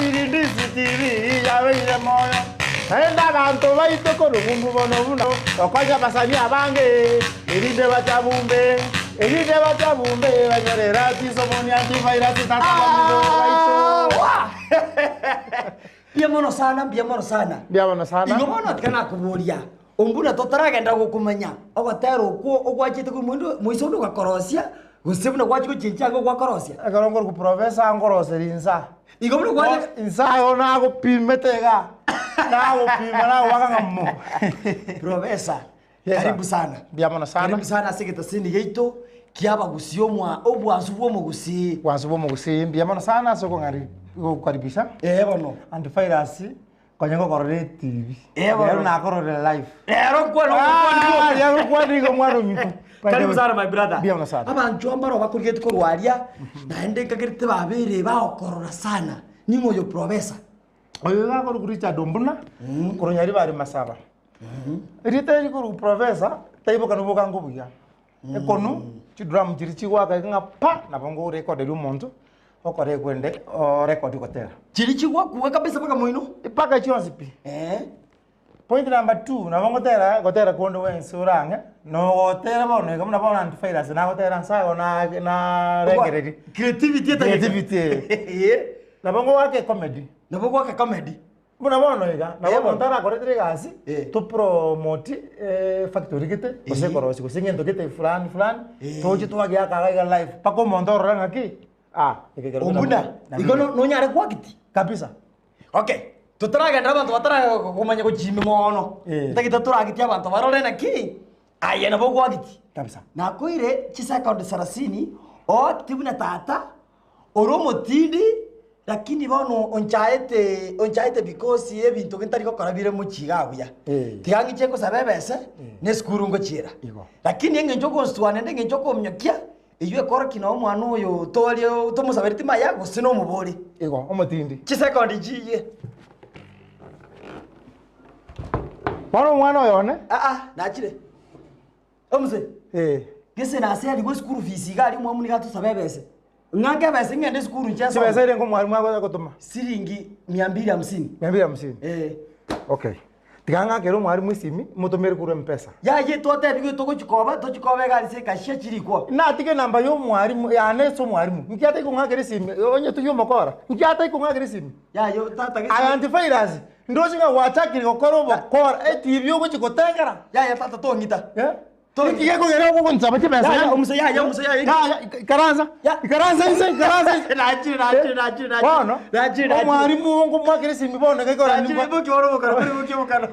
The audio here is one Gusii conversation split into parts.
Tirindisi TV yabeire moyo naende abanto baito korwa ng'umbu bono buna tokonya abasani abange erinde bachabumbe erinde bachabumbe banyore erati somoni antivirus tata baminto baito. Mbuya mono sana, mbuya mono sana. Mbuya mono sana. Igo bono tiga nakoboria, ombuna totaragenda gokomanya ogotera okwo ogwachete korwa moindo moiso onde ogakorosia, gose buna gwachia gochenchia iga gwakorosia. Ekero nkorokwa professor nkoroseria insa. Igo buna gwacha Insa aye nagopimete iga, nagopima nagobaka ng'a mo. Professor, Yes, sir. karibu sana. Mbuya mono sana. Karibu sana ase egetasini giaito kia abagusii omwa obwansu bwa omogusii. Bwansu bwa omogusii mbuya mono sana ase okong'ari gokaribisha. Ee bono. Antivirus konya ngokorora etibi. Ee bono. Rero nakororire live. Rero nkwane ogokwani Ah, gwoka. rero nkwane igo mwana ominto. Karibu sana my brother. Mbuya mono sana. Abanchwa mbaro bakorigeti korwa aria, naende nkagerete babere bagokorora sana. Ning'o oyo professor? Oyo iga akorokwa Richard Ombuna, korwa Nyaribari Masaba. Erieta eri korwa professor, taiboka nigo boka nkobugia. Ekonu, chidrum chiria chigoaka iga ng'a pa, nabo nkorekoderia omonto, okora ekwende orekodi gotera. Chiria chigwakuga kabisa mpaka moino? Mpaka chionsi pi. Eeh. Point number two, nabo ngotera, gotera konde gwensi ore ang'e, nogotera bono iga buna bono antivirus nagotera nse ago na narengereria. Creativity etagete. Creativity eye. Eeh. Nabo ngoaka ecomedy. Nabo goaka comedy. Buna bono iga, nabo Eh, omonto bono. arakoretire egasi, Eh. topromote efactory gete, gose Eh. ekorosia gose egento gete fulani fulani, Eh. toche twagiaka iga iga live, mpaka omonto orore ng'aki, ah, eke kero kera Ombuna, buya. igo no- nonyare goakiti? Kabisa. Okay, totaragenda abanto batara komanya gochimi mono, Eh. ntagete toragitie abanto barore naki, aye nabo ogoagiti. Kabisa. Nakoire chisekondi sarasini, oakiti buna tata, Ore omotindi, lakini bono onchaete, onchaete because y'ebinto ntari gokora bire mochie igaa buya. Eh. Tiga ng'iche ngosabe ebese, na esukuru ngochiera. Igo. Lakini eng'encho ogonsua naende eng'encho okominyokia, eywo ekorokia noo omwana oyo torie tomosabereti maya gose nomobori. Igo, omotindi. Chisekondi chiiye. Bono omwana oyo one. Aa, nachire. Omose. Eh. Gese nase arigwe eschool fees iga aria omwalimu nigo atosabe ebese. Ng'ake ebese ng'ende esukuru inche nsome. Chibesa ere omwalimu agotoma? Siringi mia mbili hamsini. Mia mbili hamsini? Eh. Okay. Tiga ng'akere omwalimu esimi, motomere korwa mpesa. Yaya twatebigwe togochi koba, tochi koba egari ase ekashia chirikwo. Natige enamba ya omwalimu, yane ase omwalimu. Nki atari kong'akera esimi, onye toyia omokora, nki atari kong'akera esimi? Yaya tata gese. Aye antivirus, ndoche ng'a gwachakire gokora obokora, etibi ogochi gotengera. Yaya tata tong'ita. Eh? Ninki gekogera ogonsaba chibesa Yaya, yaani? omuse, yaya, omuse, yaya. Yaya, ikaransa, Ya. ikaransa inse, ikaransa inse. Nachire, nachire, nachire, nachire. Bono, Nachire, nachire. omwarimu ogo nkomwakera esimi bono iga ikora Nachire, nimba- boki oro bokano, bori boki bokano.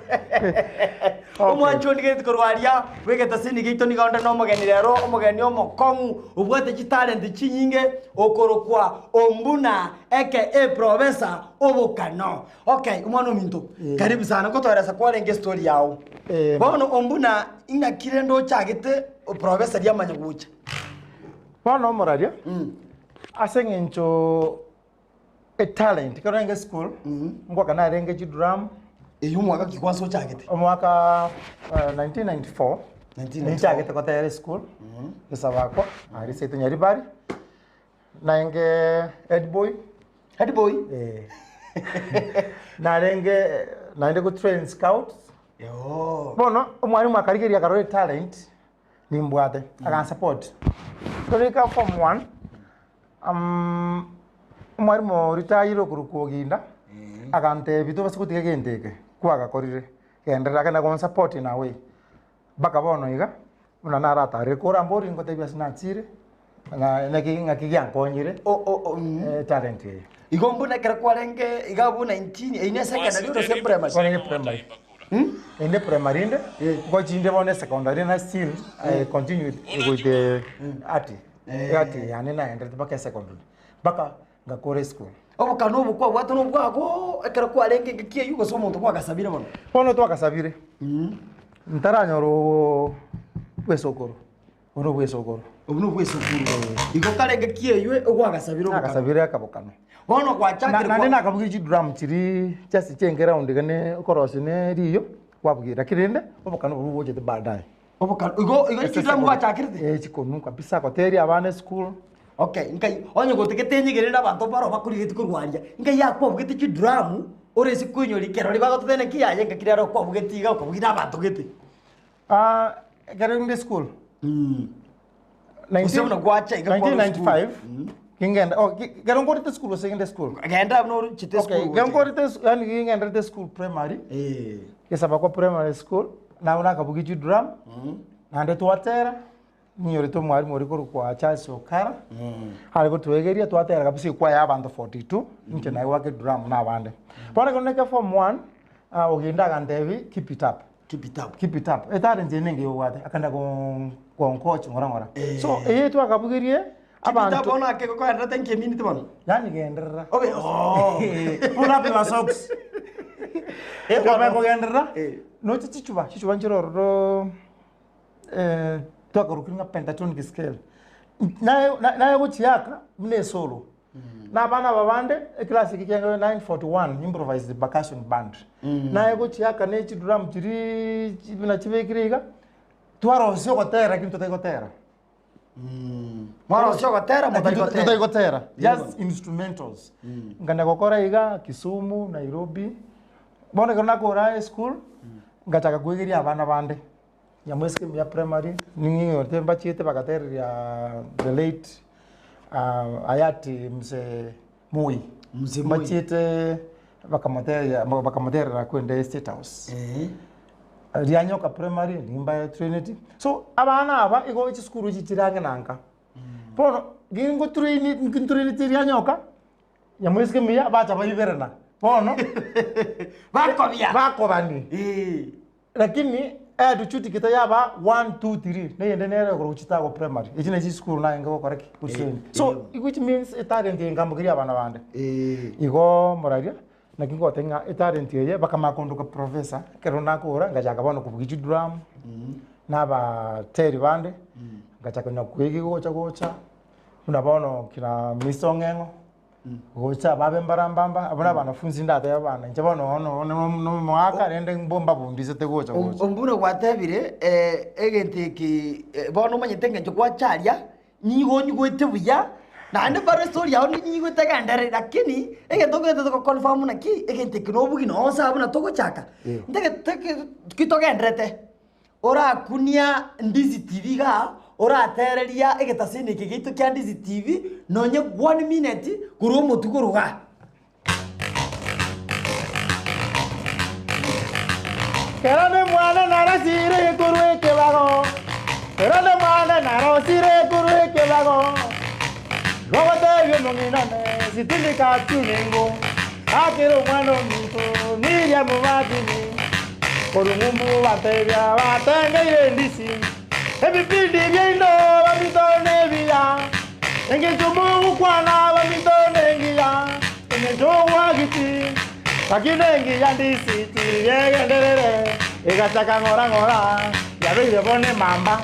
Omwanchi ondigereti korwa aria, bwegete sini giaito nigo onde na omogeni rero, omogeni omokong'u, obwate chitalent chinyinge, okorokwa Ombuna aka Professor Obokano. Okay, omwana ominto, karibu sana, nkotoeresa kwarenge estory yao. Eh. Bono ombuna ing'aki rende ochagete oprofesa riamanya gocha. Bono omoraria, ase eng'encho etalent, ekero narenge esukuru, ngoaka narenge chidrum, Eywo omwaka ki kwanza ochagete? omwaka eh, 1994, 1994. ninchagete gotera esukuru, gesabakwa, aria seito Nyaribari, Naenge head boy. Head boy? Eh. Narenge naende go train scouts. Yoo. Bono omwalimu akarigeria akarora etalent nimbwate agansupport. Torika form one um, omwalimu oritayire okorokwa Oginda agantebia tobasa gotiga egento eke kwagakorire genderera agenda gonsupport in a way. Mpaka bono iga, buna naratarire korambori ngotebia ase nachire, ng'a naki ng'aki giankonyire O- o- o, mm. eh, talent eye. Igo mbuna ekero kwarenge iga abwo 19 eyio ne secondary ore gose primary? Bono ere primary. Ende primary inde, ngochinde bono esecondary na still I continued with the art. Art yane naenderete mpaka esecondary, mpaka ngakora esukuru. Obokano obo kwabwate nobwago ekero kwarenge engaki eyio gose omonto kwagasabire bono? Bono twagasabire, ntaranyora oo bwesokoro, obo nobwesokoro. Obo nobwesokoro. Igo kare engaki eyio ogwagasabire obokano. Nagasabire akabokano. Bono Na- gwachakire Naende kwa nakabugia chidrum chiria just chiaenge round iga ne okorosia ne riyo, kwabugia lakini rende obokano boria bochete baadaye. Obokano igo igo chidrum gwachakirete? Eh, chikonu kabisa goteria abana esukuru. Okay, nkai onye gotagete enyegerere abanto mbaro bakorigetie korwa aria, nkai yakwabugete chidrum ore ase koinyora ekero riria bagototebia naki yaye ngaki rero okwabugeti iga okabugia na abanto gete. Ah, ekero inde school. Gose buna gwacha iga kwarwa 1995 kingenda oh, kero nkorete school gose ngende school. Genda buna orochete Okay, esukuru kero gocha. nkorete yaani kingenderete school primary, Eh. gesaba kwa primary school, nabo nakabugia chidrum, naende twatera, Ninyorete omwalimu oria korokwa Charles Okara, are gotwegeria twatera kabisa ekwaya ya abanto 42, inche naye gwake drum na abande. Bono ekero naika form one, ah, ogenda agantebi keep it up. Keep it up. Keep it up. Etalent eye nenge obwate, akenda goncoach ng'ora ng'ora. So eye twakabugerie Keep it up abanto, bono ake gokoenderete nki eminiti bono? yaani genderera. Obe oh. Pull up your socks. Eh, bono. Twamanya kogenderera, Eh. noche chichuba, chichuba nchire ororo twakarokire ng'a pentatonic scale, naye naye gochiaka buna esolo, na abana aba bande eclass eke kiang'e 941 improvised percussion band, naye gochiaka na echidrum chiriiii chi buna chibekire iga, twarosia ogotera lakini totari gotera. Mwarosia ogotera motari gotera. Totari gotera, just instrumentals. Nkanya gokora iga Kisumu, Nairobi, bono ekero nakora eschool, ngachaka koegeria abana bande. Nyamwesike mbuya primary, ning'inyorete mbachiete bagatereria the late hayati mzee Moi. Mzee Moi. Mbachiete bakamoteria bakamoterera kwende State House. Rianyoka primary, nimba Trinity. So abana aba igo chisukuru echi chire ang'e na nka. Bono gingotraini ngintrainete rianyoka, Nyamwesike mbuya bacha baiberana. Bono Bakobia. bakobani. Eh. Lakini attitude kita yaba one two three neyende nere igoro gochia Tago primary echi nachi chisukuru narenge gokora ki? Gotrain. So which means etalent eye nkambokeria abana bande. Igo moraria naki ngoteba ng'a etalent eye bakamanya kondoka professor ekero nakora ngachaka bono kobugia chidrum na abateri bande ngachaka konya koegia gocha gocha buna bono kina Mister Ong'eng'o. Gocha babe mbarambamba, abwo nabanafunsi ndatebe abana, inche bono ono nomoaka rende mbo mbabundisete gocha gocha. Ombuna gwatebire egento eke bono omanyete engencho gwacharia, nigo onyigwete buya, naende bare estori yao ninyigwete egenderere lakini egento nkoetete go confirm naki, egento eke nobugi nonsi abwo buna togochaka, ntagete ki togenderete. Orakunia Ndizi TV igaa, oratereria egetaseni eke giaito kia Ndizi TV nonye one minute korwa omotwe korwa igaa. Kera nemwana narosire korwa ekebago, kera nemwana narosire korwa ekebago, Gogotebia omong'ina one, sitindika tuningo, Akere omwana ominto Miriam Martin, korwa ng'umbu batebia batengeire endisi, Ebipindi biaino baminto nebiya, engencho mogokwana baminto nengiya, engencho ogwagiti, lakini engiya ndisi tirigegenderere, egachaka ng'ora ng'ora, yabeire bono emamba,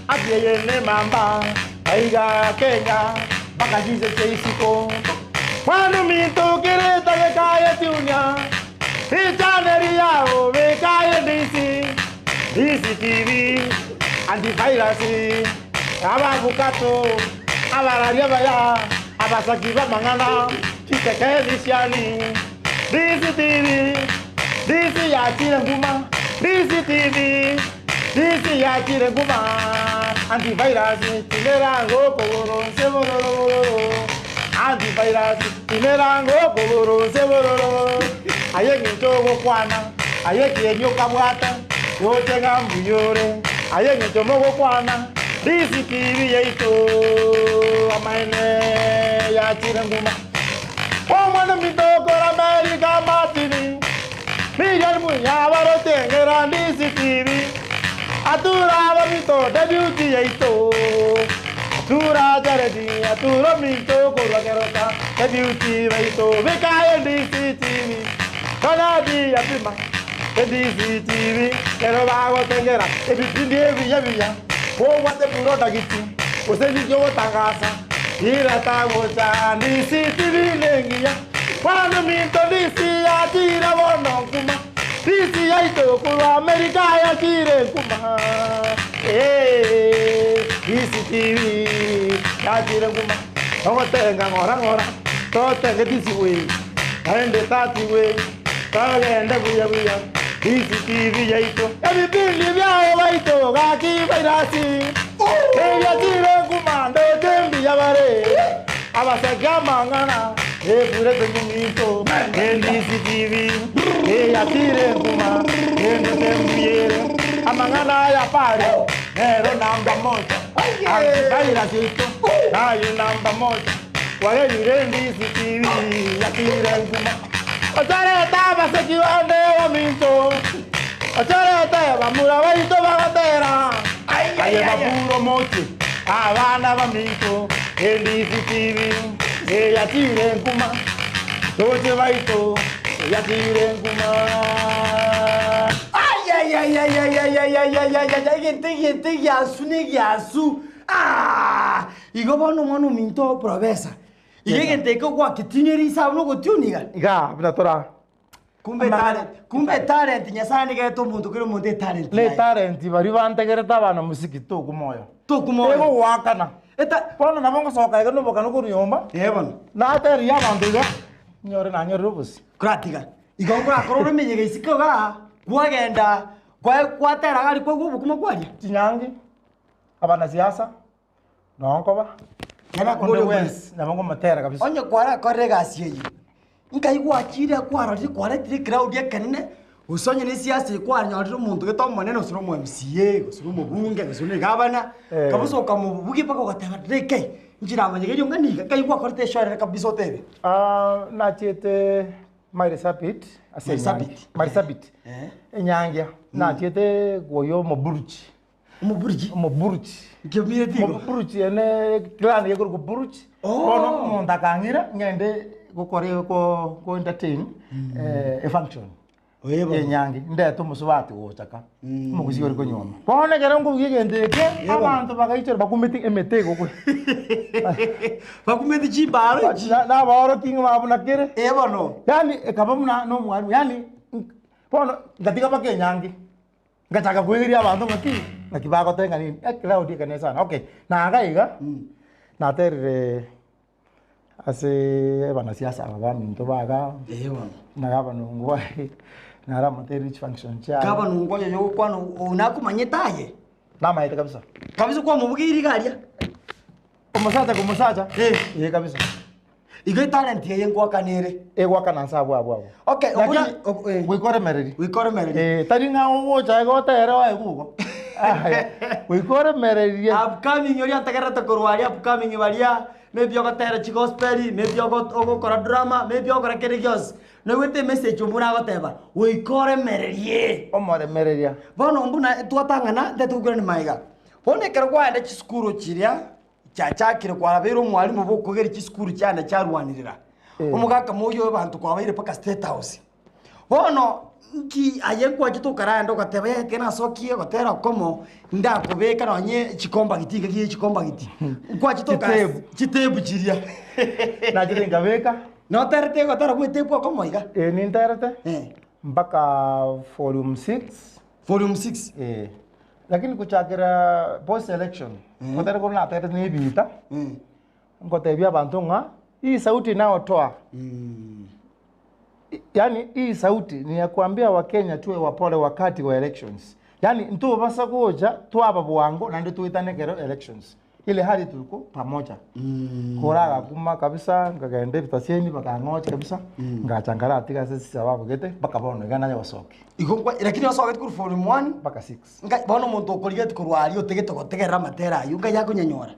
ati eye nemamba, aiga Kenya, mpaka chinse chia isiko. Mwana ominto kera etageka yetiunia, richane riao beka endisi, Ndisi TV, antivirus, ababukato, abararia abaya, abasaki b'amang'ana, chitekenisiani, Ndisi TV, Ndisi yachire nguma, Ndisi TV, Ndisi yachire nguma, antivirus, tinerango okogoro nse bororo bororo. Antivirus tinerango okogoro nse bororo. Aye eng'encho ogokwana, aye ekieni okabwata, roche ng'a mbuya ore. Aye eng'encho mogokwana, risitiri yaito, amaene yachire nguma. Omwana ominto okorama Erika Martin, Miriam Munya barotengera ndisitiri. Atura abaminto deputy yaito, Atura Jared, atura ominto korwa keroka, deputy baito beka NDC TV, Ronald Yapima, NDC TV, kero bagotengera ebipindi ebiya biya, kobwate product, gose ninki ogotangasa, ireta gocha NDC TV nengiya, Mwana ominto DC yachire bono nkuma. Peace yaito korwa America yachire nkuma eh, Peace TV yachire nkuma. Togotenga ng'ora ng'ora, totenge tisiwe, naende tatiwe, togende buya buya, DCTV yaito. Ebipindi biao baito gaki bairasi, ebiachire nkuma ndoche mbuya bare, abaseke amang'ana, eburete mominto, DCTV eyachire nkuma, endoche mbuyere, amang'ana aya pare, nero namba moja. Antivirus yaito naye namba moja Kwagerire ndisi TV yakire nkuma Ocharete abaseki bande baminto Ocharete bamura baito bagotera Aye bapura omochie abana baminto Endisi TV eyakire nkuma Toche baito eyakire nkuma. Ayayayayayayayayayaya egento egento egiansu na egiansu aah! Igo bono omwana ominto professor, iga egento eke gwaketineria inse abwo na ogotiuni iga? Igaa buna tora. Kumbe etalent, kumbe etalent Nyasaye nigo aete omonto kera omonto etalent Ne yaye. etalent baria bantegerete abana mosiki tokumoyo. Tokumoyo. Egogoakana. Eta Bono nabo ngosoka iga nobokano korwa nyomba, eh bono, nateria abanto iga, nyore nanyorire obosie. Koratiga. Igo nkorakore ore emeyega isiko igaa, kwagenda kwae kwatera iga aria kwaigwa obokima kwaria. Chinyangi, abanasiasa, noo nkoba, Kera onde kore bwensi nabo nkomotera kabisa. Onye kwarakorire egasi eye, nkai gwachire kwarorire kwaretire ecrowd ekenene, gose onye na esiasa eye kwanyorire omonto gete omonene gose na omo MCA, gose na omobunge, gose na egavana, Eh. kabisa okamobugia mpaka ogateba reke, inche namanya erio ng'a niga, nkai gwakorete eshorere kabisa otebe. Ah, nachiete Marsabit ase Marsabit. enyangi. Marsabit. Eh. Enyangia. Nachiete koyia omoburuchi. Omoburuchi? Omoburuchi. Nkiomire tigo. Omoburuchi ene clan ekorokwa buruchi. Oh. Bono omonto akang'ira ng'ende gokora ko ko entertain eh, efunction. Oye bono. Enyangi ndete omosubati gocha ka. Omogusii ore konyuoma. Bono ekero nkobugia egento eke, abanto bagaichora bakumeti emete egokwa. Bakumeti chimbaro echi. Nabaorokia ng'a buna kere. Ee bono. Yaani ekaba buna na omwalimu, yaani bono ngatiga mpaka enyangi, ngachaka koegeria abanto ng'a ki, naki bagotenga nini, ecrowd ekanene sana. Okay, na iga iga, naterire ase abanasiasa aba baminto baga, Ee bono. na gavana Ongwae, naramotebirie chifunction chiaye. Gavana Ongwae oyo ogokwana oyo nakomanyete aye? Namaete kabisa. Kabisa kwamobugeire iga aria? Omosacha komosacha? Eh. Ee kabisa. Igo etalent eye ngoakana ere. Egoakana nse abwo abwo abwo. Okay, obuna Lakini ob- eh. goika oremereri. Goika oremereri. Eh, tari ng'a ogocha iga otere oe gugo. Aya, goika oremererie. Upcoming oria ntegererete korwa aria upcoming baria maybe ogotera chigospel, maybe ogo- ogokora drama, maybe ogokora kende gionsi. Noigwete emessage omura agoteba, goika oremererie. Omoremereria. Bono mbuna twatang'ana, ntete gokwerani magega. Bono ekero kwaenda chisukuru chiria, chiachakire kwarabeire omwalimu bw'okogeria chisukuru chiane chiarwanirera, omogaka moyio abanto kwabaire mpaka state house. Bono nki aye nkwachete okaranda ogateba yaya ekero nasokie gotera okomo, ndakobeka nonye chikombagiti iga gie chikombagiti. Nkwachete oka Chitebu. chitebu chiria. Nachete nkabeka. Noterete gotera gwa etebu okomo iga? Eh, ninterete Eh. mpaka volume 6. Volume 6. Eh. Lakini gochakera post election, gotari korwa naterete na ebiita, ngotebia abanto ng'a hii sauti inayotoa yaani hii sauti ni ya kuambia Wakenya tuwe wapole wakati wa elections. Yaani ntobasa gocha twaba bwango naende toetane ekero elections. Ile hali tuko pamoja. Koragakuma kabisa nkagenda ebitaseni bakang'ocha kabisa ngacha nkaratiga ase chisababu gete mpaka bono iga nanye gosokia. Igo nkwa lakini osogete korwa volume 1 Mpaka 6. Nkai bono omonto okorigeti korwa aria otagete gotegerera amatera ayio nkai akonyanyora.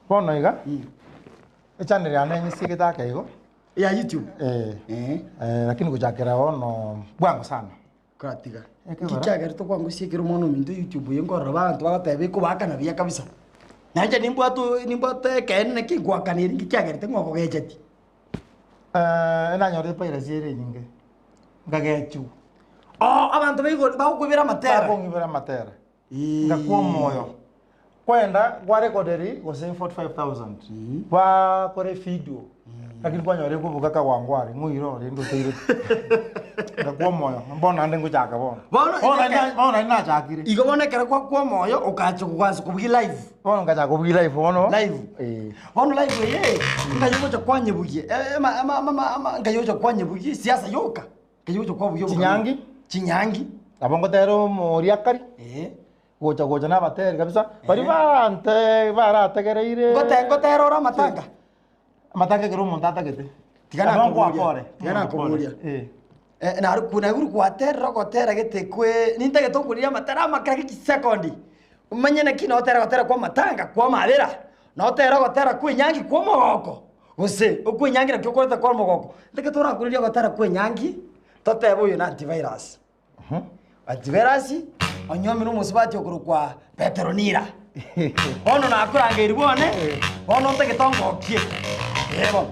Bono iga, echannel yane enyisiegete ake igo. Ya YouTube? Eh. Eh. Eh, lakini gochakera bono bwango sana. Koratiga. Ekegora. Nki kiagerete okwangosia ekero omwana ominto YouTube eye nkorora abanto bagoteba ekobaakana buya kabisa. Nainche nimbwate nimbwate ekeene naki nkoakana ere nki kiagerete ng'a okogecheti. Eh, enanyorete piracy ere enyinge, nkagechigwa. Oo abanto baigo bagokoibera amatera. Bakong'ibera amatera. Ngakwa omoyo. Kwenda gwarekoderi gose 45000 bakore evideo lakini kwanyora ekobuga kagwangware ng'oire ore rende otoirete. Ngakwa omoyo, bono naende ngochaka bono. Bono Bono eke- nari- bono nari nachakire. Igo bono ekero gwakwa omoyo, okacha kogwansa kobugia live. Bono ngachaka kobugia live bono. Live. Eh. Bono live eye, nkai ogocha kwanyebugia, eh, ama- ama- ama- ama- ama- nkai ogocha kwanyebugia siasa yoka. Nkai ogocha kwabugia obokano. Chinyangi? Chinyangi. Nabo ngotera omoriakari. Eh. Gocha gocha nabateri kabisa, baria bante barategereire. Ngote ngotera ore amatanga. Amatanga ekero omonto atagete. Tiga Nabo nakoboria. nkwakore. Tiga nakoboria. Eh. Eh, naru naigure gwaterera ogotera gete kwe nintagete okoriria amatera amakere geki sekondi omanye naki notera gotera kwa amatanga kwa amabera notera ogotera kwa enyangi kwa omogoko gose okwa enyangi naki okoreta kwa omogoko ntagete orakoririe ogotera kwa enyangi totebe oyo na antivirus. Antivirus onyomire omosubati okorokwa Petronira bono nakorangeiri bwane bono ntagete ongokie eh bono.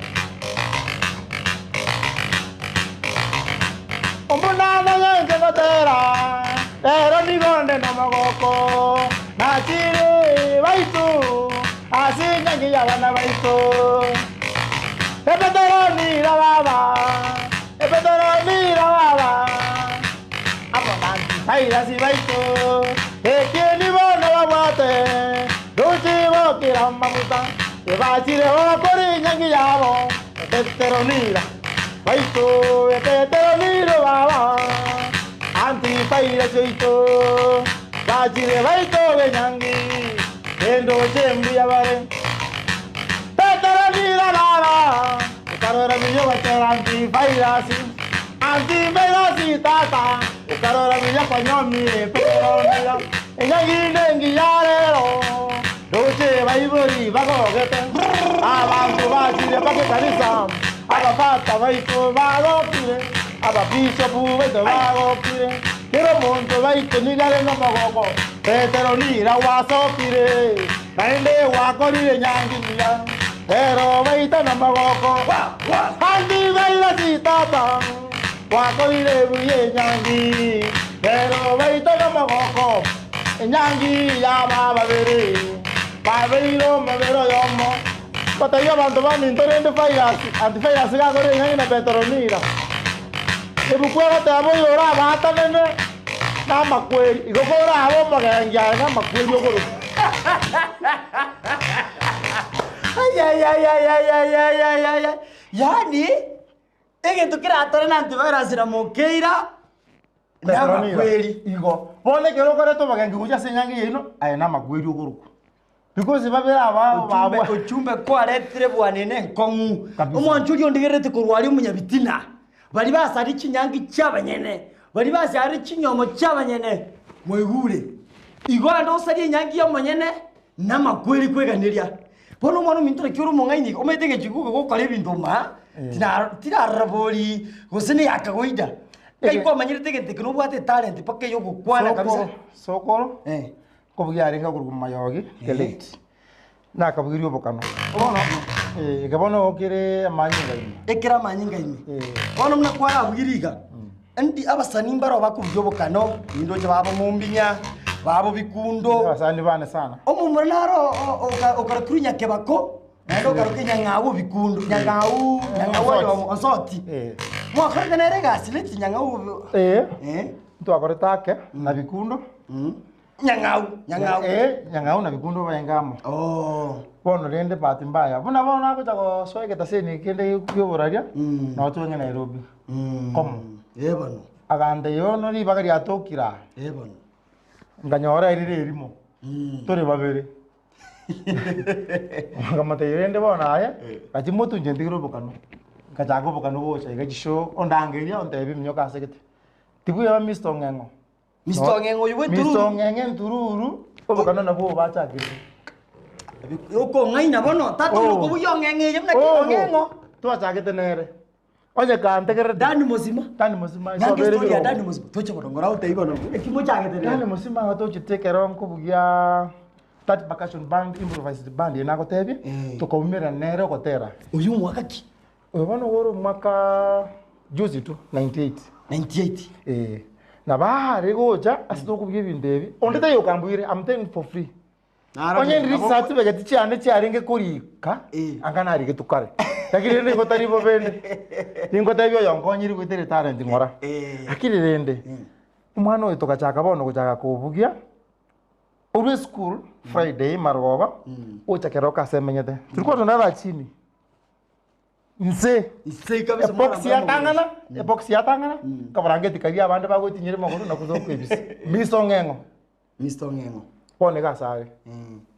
Omonano yenche gotera, rero nigo nde nomogoko, nachire baito ase enyangi y'abana baito. Epeteronira baba, Epeteronira baba, amo na Antipairasi baito, ekieni bono babwate, roche bokera amaguta, ebachire gokora enyangi yabo. Epeteronira baito, Epeteronira baba, Antipairasi oito, bachire baito b'enyangi, endoche mbuya bare. Peteronira baba, okarora buya ogotera antivirus, antivirus tata, okarora buya kwanyomire Peteronira, enyangi nengiya rero, ndoche baibori bagogete, abanto bachire mpaka ekanisa, abapasta baito bagokire, ababishopu baito bagokire, kera omonto baito nigo are nomogoko, Peteronira gwasokire. Naende gwakorire enyangi buya, ero baita namagoko. Antivirus tata, gwakorire buya enyangi, ero baita namagoko. Enyangi yaba babere, babeire omobere oyomo. Gotebia abanto baminto rende virus, antivirus gakore enyangi na Petronira. Ebuku egoteba oyo orabaatanene namakweri, igo korabe omogengi aye namakweri okorokwa. Ayayayayayayayayay yaani egento keratare na antivirus na mokeira namakweri. Igo bono ekero okoreta obogengi gochia ase enyangi yaino aye namakweri okorokwa. Because babere aba Ochumbe, babwa. ochumbe kwaretire bwanene enkong'u. Kabisa. Omwancho oria ondigererete korwa aria omonyabitina. Baria basari chinyangi chi'abanyene, baria basare chinyomo chi'abanyene, mwaigure. Igo ande osarie enyangi y'omonyene, namakweri kweganeria. Bono omwana ominto naki ore omong'aini iga, omanyete eng'encho igo gokora ebinto maa, tina tirarora bori, gose ne ya kawaida. Ngai kwamanyerete egento eke nobwate etalent mpaka ey'ogokwana kabisa. Sokoro, sokoro, Eh. Nkobugia arenge okorokwa Mayogi the late. Nakabugirie obokano. Bono eh, eke bono kere amanyinga ime. Ekere amanyinga ime. Eh. Bono buna kwarabugirie iga, ndi abasani mbaro bakobugia obokano, nindoche babo Mombinya, babo Bikundo. Abasani bane sana. Omomura naro okarokirwe Nyakebako, naende okarokirwe Nyang'au Bikundo, Nyang'au, Nyang'au oyomo, Osoti. Eh. Mwakorete nere egasi late Nyang'au. Eh. Eh. Ntwakorete ake na Bikundo. Nyang'au, nyang'au. Eh, nyang'au na bikundo baenge amo. Oh. Bono rende bahati mbaya, buna bono nagocha gosoa egetaseni kende kioboraria, Mm. nabo twenge Nairobi. Mm. Komo. Eh bono. Agantebia bono ribaga riatokire aa, Eh bono. nkanyora erire erimo, Mm. tore babere. Nkamotebia rende bono aye, gachia motunche ntigere obokano. Nkachaka obokano gocha iga chishow, ondangeria ontebia minyoka ase gete. Tibweba Mister Ong'eng'o. Mister Ong'eng'o oyio bw'entururu. Mister Ong'eng'o entururu, obokano nabwo obachakire. Okong'aina bono, tata Oh. oyo okobugia Ong'eng'o eye buna ki Oh, Ong'eng'o. Twachagete nere. Onye kantegerete. Dani Mosima. Dani Mosima. Nyange isobere story ya ebirongo. Dani Mosima. Toche bono ngora otebie bono. Eki mochagete nere. Dani Mosima iga tochete ekero nkobugia that percussion band, improvised band eye nagotebia, Eh. tokaumerana nere ogotera. Oyio omwaka ki? Oyo bono ore omwaka juzi tu, 98. 98. Eh, nabo are gocha ase tokobugia ebinto ebi, onde taiyo okambuire, I'm telling you for free. Naro Onye ndiri nabo- certificate chiane chiarenge korika, Eh. anga narigetwe kare. Lakini rende nigo tari bobe inde. Ningotebia oyo onkonyire goetera etalent ng'ora. Lakini rende, omwana oyo togachaka bono gochaka kobugia, orwe esukuru Friday marogoba, ocha keroka ase emenyete. Tulikuwa tunalala chini. Inse. Inse kabisa Ebox mwana yatang'ana, ebox yatang'ana, kaborangeti karia abande bagotinyera amagoro na kuza okoebisa. Mr. Ong'eng'o. Mr. Ong'eng'o. Bono iga ase are.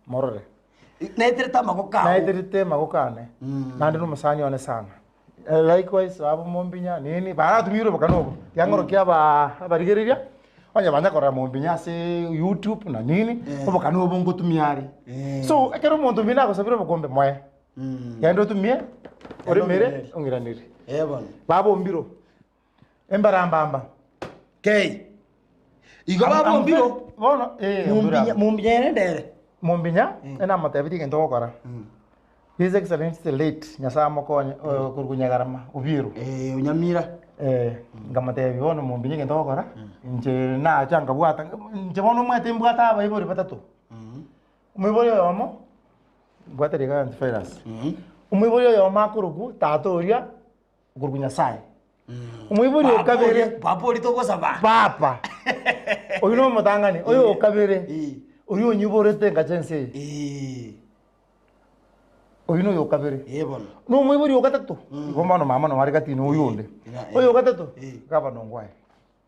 Morore. Naeterete amagoko ao. Naeterete amagoko ane. Naende na omosani one sana. Likewise abo mombinya nini, baratumiire obokano obo. Riang'orokia aba abarigereria, onye banya korora mombinya ase YouTube na nini, obokano obo ngotumia are. So, ekero omonto omino agosabire obokombe moe. Genda otumie, oremere, ong'iranere. Eh bono. Babombiro, embarambamba. Kei. Igo babombiro. Bono, eh, Mumbinya mumbinya ere ndere. Mombinya, enamotebetie egento ogokora. His Excellency the late, Nyasaye amokonye, korwa Nyagarama, Obiero. Eh, onyamira. Eh, nkamotebia bono mombinya egento ogokora, inche nacha nkabwata, inche bono omanyete mbwate abaibori batato. Omoibori oyomo, mbwate riga antivirus. Omoibori oyomo akorokwa tata oria, okorokwa Nyasaye. Omoibori o kabere, Papa oria togosaba. papa, oyio na omotang'ani, oyo o kabere, Eh. oria onyiborete engacha ense eye, Eh, oyio noyo o kabere. eh bono. Na omoibori o gatato, igo bono mama noo are gati na oyo onde. Eh, Oyo o gatato, eh. gavana Ongwae.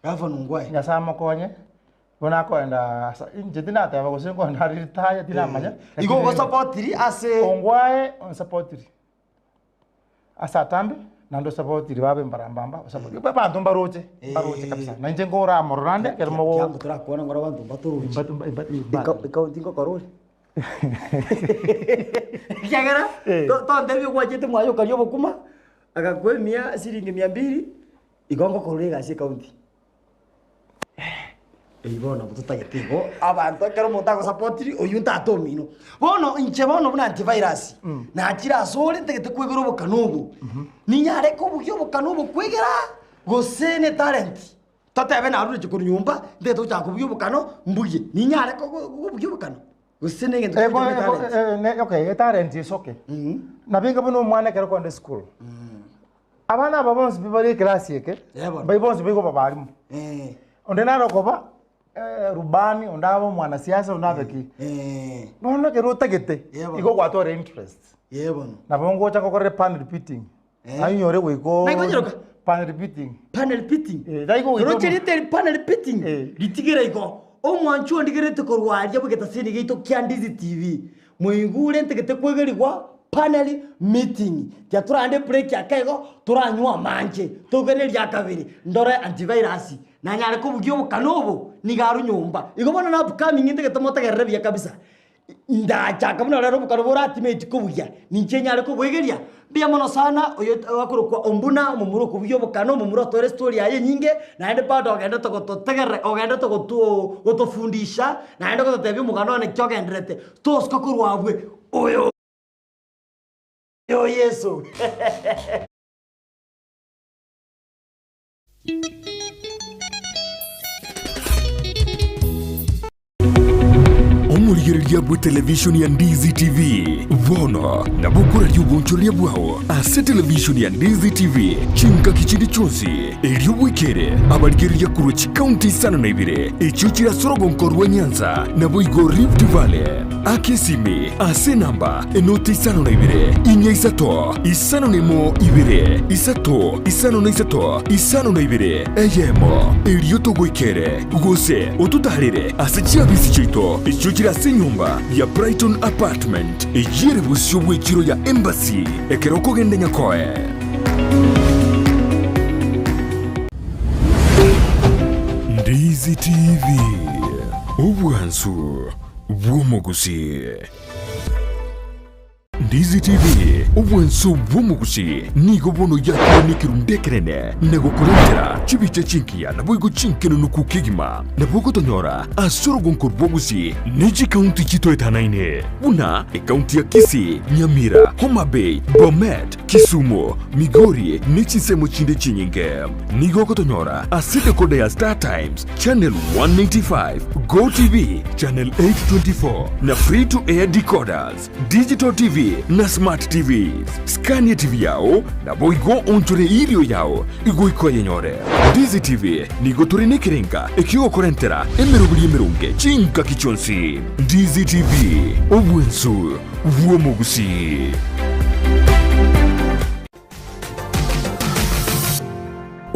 Gavana Ongwae. Nyasaye amokonye, buna akoenda asa inche tinateba gose nkoenda are retire tinamanya. Igo ogosapotiri ase Ongwae onsapotiri ase atambe naende osapotiri babe mbarambamba osapotiri abanto mbaroche mbaroche kabisa na inche nkoramorora ande ekero mogo Kiambu torakwana ngora abanto mbatorochi. mbatu mba- mba- Ekaunti ngokora ore. Ekiagera Eh. tontebie gwachete mwaye okaria obokima agakwa emia siringi mia mbili igo ngokorora egasi ekaunti. Eyio bono nabo totagete igo, abanto ekero omonto agosapotiri, oyio ntata omino. Bono inche bono buna antivirus, nachire asore ntagete kwegera obokano obo, ninyare kobugia obokano obo kwegera, gose ne talent, totebe narure inche korwa nyomba, ntagete gochaka kobugia obokano, mbugie, ninyare kogo kobugia obokano? Gose ne egento Eko- kere eko- talent? eh, ne- okay, etalent is okay. Nabo inga buna omwana ekero okoenda esukuru. Abana aba bonsi pi bare ekerasi eke, Eh, bono. bai bonsi baigwa babarimu. Eh, Onde nare okoba eh, rubani, onde abe omwanasiasa, onde abe ki. eh, Bono ekero otagete, Eh, bono. igo gwatwara interest. eh, bono. Nabo ngocha ngokorere pan repeating. Eh. Ainyore goika Naikonyeroka? pan repeating. Panel beating. Eh, taigo goika Roche rite panel beating. Eh. Ritigere igo. Omwanchi ondigerete korwa aria bwegetasini giaito kia Ndizi TV. Moigure ntagete kwegerigwa panel meeting. Tiga torande break ake igo toranywe amanche. Togende eria kabere ndore antivirus nanyare kobugia obokano obo nigo arwe nyomba. Igo bono na upcoming ntagete motegerere buya kabisa. Ndachaka buna rero obokano boratimeti kobugia, ninche nyare koboegeria? Mbuya mono sana oyo akorokwa Ombuna, omomura okobugia obokano, omomura otoire story yaye enyinge, naende bado ogenderete gototegerera ogenderete goto gotofundisha, naende gototebia omogano one ki ogenderete, tosuka korwa abwe oyo Yeso. Omorigereria bw'etelevishoni ya Ndizi TV bono nabo okoraria obonchoreria bwao ase televishoni ya Ndizi TV chingaki chinde chionsi, erio bwekere abarigereria korwa chikaunti isano na ibere echio chire ase orogonko rwa Nyanza naboigo Rift Valley. Aka esimi ase enamba enoti 52 inya isato 51 2 3 53 52 eyemo, erio togoikere gose ototaarere ase chiabisi chiaito echio chire ase enyomba ya Brighton Apartment, eyio ere bosio bw'echiro ya Embassy ekero okogenda Nyakoe. Ndizi TV, obwansu bw'omogusii. Ndizi TV, obwansu bw'omogusii, nigo bono yakire nekerundu ekenene na gokorentera chibicha chingiya naboigo chinkenunuku kegima. Nabo ogotonyora ase orogonko rw'ogusii ne chikaunti chitoetanaine buna ekaunti ya Kisii, Nyamira, Homa Bay, Bomet, Kisumu, Migori ne chinsemo chinde chinyinge. Nigo ogotonyora ase decoder ya Star Times, Channel 195, Go TV, Channel 824 na Free to Air decoders, Digital TV. TV na Smart TVs. Scan etibi yao, naboigo onchore erio yao goika oyenyore. Ndizi TV nigo tore nekerenga ekiogokorentera emeroberi emeronge chingaki chionsi. Ndizi TV, obwensu bw'omogusii.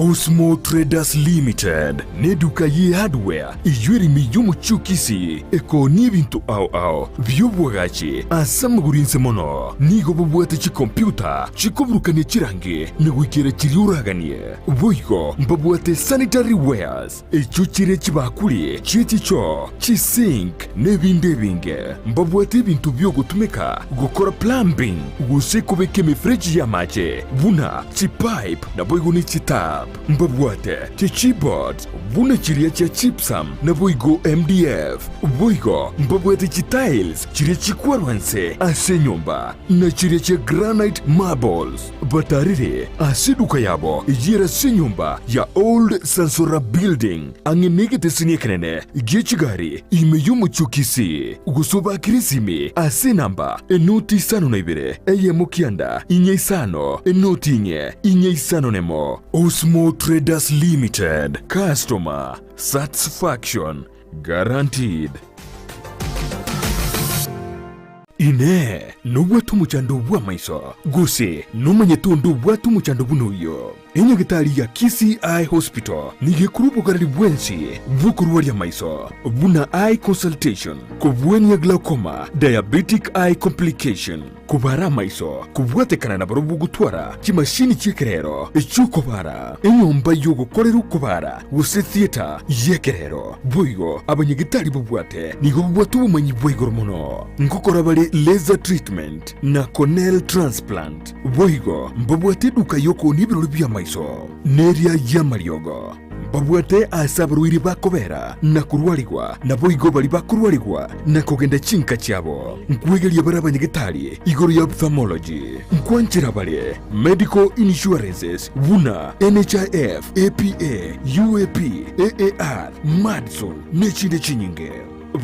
Osmo Traders Limited neduka ye hardware eyio ere ime y'omochie o Kisii ekoonia ebinto ao ao bi'obwagachi ase amagoro inse mono. Nigo bobwate chikompiuta chikoburukania chirangi na goikera chiria oraganie. Boigo mbabwate sanitary wares echio chire chibakuri chie chichoo, chisink na ebinde ebinge. Mbabwate ebinto bi'ogotumeka gokora plumbing gose kobeka emefereji y'amache buna chipipe naboigo ne chitap. Mbabwate chichipboards buna chiria chia gypsum naboigo MDF. Boigo mbabwate chitiles chiria chikwarwa nse ase enyomba na chiria chia granite marbles. Batarire ase eduka yabo eyio ere ase enyomba ya Old Sansora Building ang'e negeteseni ekenene gie chigari ime y'omochie o Kisii, gose obakire esimi ase enamba enoti isano na ibere eyemo kianda inye isano enoti inye inye isano nemo. Osmo Traders Limited, Customer Satisfaction Guaranteed. Inee! Nobwate omochando bw'amaiso, gose nomanyete onde obwate omochando buna oyio? Enyagitari ya Kisii Eye Hospital nigo ekorwa obogareri bwensi bw'okorwaria amaiso, buna eye consultation, kobwania glaucoma, diabetic eye complication, kobara amaiso, kobwatekana nabarobwo gotwara chimashini chi'ekerero echi'okobara, enyomba y'ogokorera okobara gose theatre y'ekerero. Boigo abanyagitari babwate nigo babwate obomanyi bwa igoro mono, ngokora bare laser treatment na corneal transplant. Boigo mbabwate eduka y'okoonia ebirori bi'amaiso, neria y'amariogo. Mbabwate aase abarwaire bakobera na korwarigwa, naboigo baria bakorwarigwa na kogenda chinka chiabo. Nkwegeria bare abanyagetari igoro ya ophthalmology. Nkwanchera bare medical insurances buna NHIF, APA, UAP, AAR, Madison, nechinde chinyinge.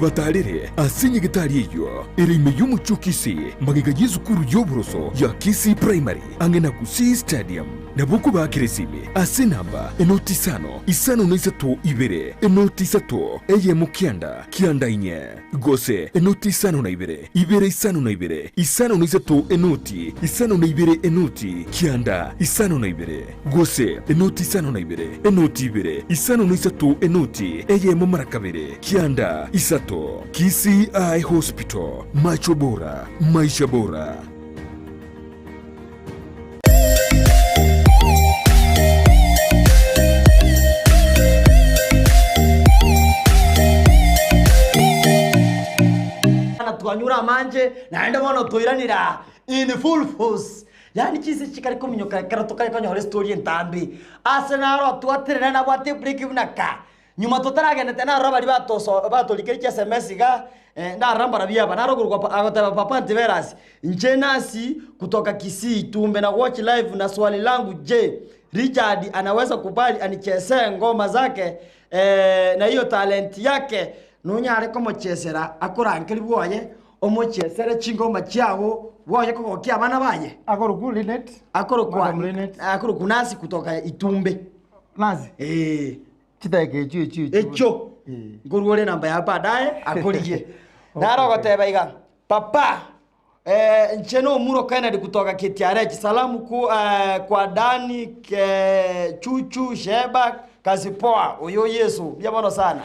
Batarere ase nyagetari eyio ere ime y'omochie o Kisii, magega y'esukuru y'oboroso ya Kisii Primary, ang'e na Gusii Stadium. Nabo okobaakera esimi ase enamba enoti isano, isano na isato ibere, enoti isato, eyemo kianda, kianda inye, gose enoti isano na ibere, ibere isano na ibere, isano na isato enoti, isano na ibere enoti, kianda, isano na ibere. Gose enoti isano na ibere, enoti ibere, isano na isato enoti eyemo mara kabere, kianda isato. Kisii Eye Hospital, macho bora, maisha bora. Twanyure amanche naende bono toiranire aa in full force. Yaani chinse chikare kominyoka ekero tokare konyora estory entambe. Ase naro twaterera nabwate ebreak buna ka. Nyuma totaragendete narora baria batoso batorikire chi sms iga, ndarora mbarabwo aba. Naro okorokwa pa agoteba papa Antiverasi, inche Nancy kutoka Kisii, Tumbe na watch live na swali langu je, Richard anaweza kubali anichezee ngoma zake na hiyo talent yake? Nonyare komochezera akorangeria bwoye Omochiesere chingoma chiao, bwoye kogokia abana baye. Akorokwa Linet. Akorokwa Madam Linet. akorokwa Nancy kutoka Itumbe. Nancy. Eh. Chidakika echio echio echio. Echio. Eh. Nkorwa ore enamba yao baadaye akorigie. Naro Okay. ogoteba iga, papa eh, inche nomuro Kennedy kutoka Kitiarech, salamu ku, eh, kwa Dani ke, Chuchu Sheba kazi poa, oyo Yesu mbuya mono sana.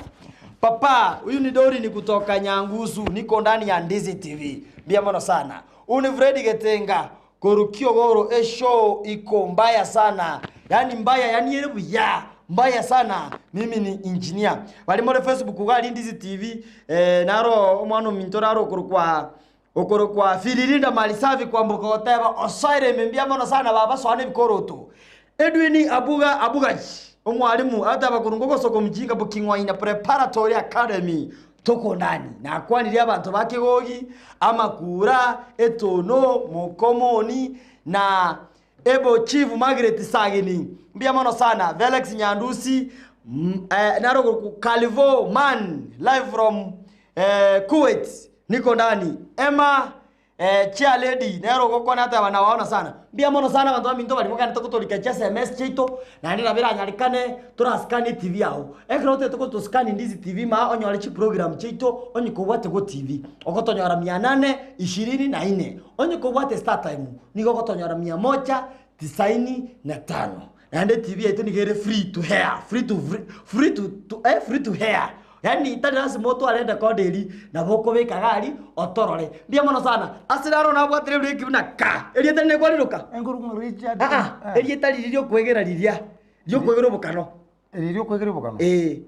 Papa, huyu ni Dorin kutoka Nyangusu, niko ndani ya Ndizi TV. Mbia mono sana. Huyu ni Fred Getenga, korukio goro e show iko mbaya sana. Yani mbaya, yani ere buya. Mbaya sana. Mimi ni engineer. Bari more Facebook gari Ndizi TV, eh, naro omwana ominto naro okorokwa okorokwa Filirinda Malisafi kwamboka goteba osoire ime mbia mono sana baba soana ebikoroto. Edwin Abuga Abugachi, omwalimu, agateba korwa ngogosoko mjinga boking'waina Preparatory Academy toko ndani. Nakwanirie abanto ba Kegogi, Amakura, Etono, Mokomoni na Ebo Chief Margaret Sagini. Mbuya mono sana. Felix Nyandusi, eh, naro korwa Kalivo Man live from eh, Kuwait niko ndani. Emma. Chair lady nere ogokwana ateba nawaona sana. Mbuya mono sana abanto baminto baria mogenderete gotorika chi sms chiaito, naende nabo eranyarekane tora scan etv yago. Ekero otagete goto scan Ndizi TV maa onyore chiprogram chiaito onye kobwate GoTv, ogotonyora mia nane ishirini na inne. Onye kobwate StarTime, nigo ogotonyora mia moja tisaini na tano. Naende etv yaito nigo ere free to air, free to free to to eh free to air. Yaani tari lasima otware edekoda eria, nabo okobeka iga aria otorore. Mbuya mono sana, ase raro nabwatire ebureki buna kaa, erieta rinde kwariroka? Enkorokwa Richard. Aa, erieta riria riokwegera riria, riokwegera obokano. Eri riokwegera obokano? Eh.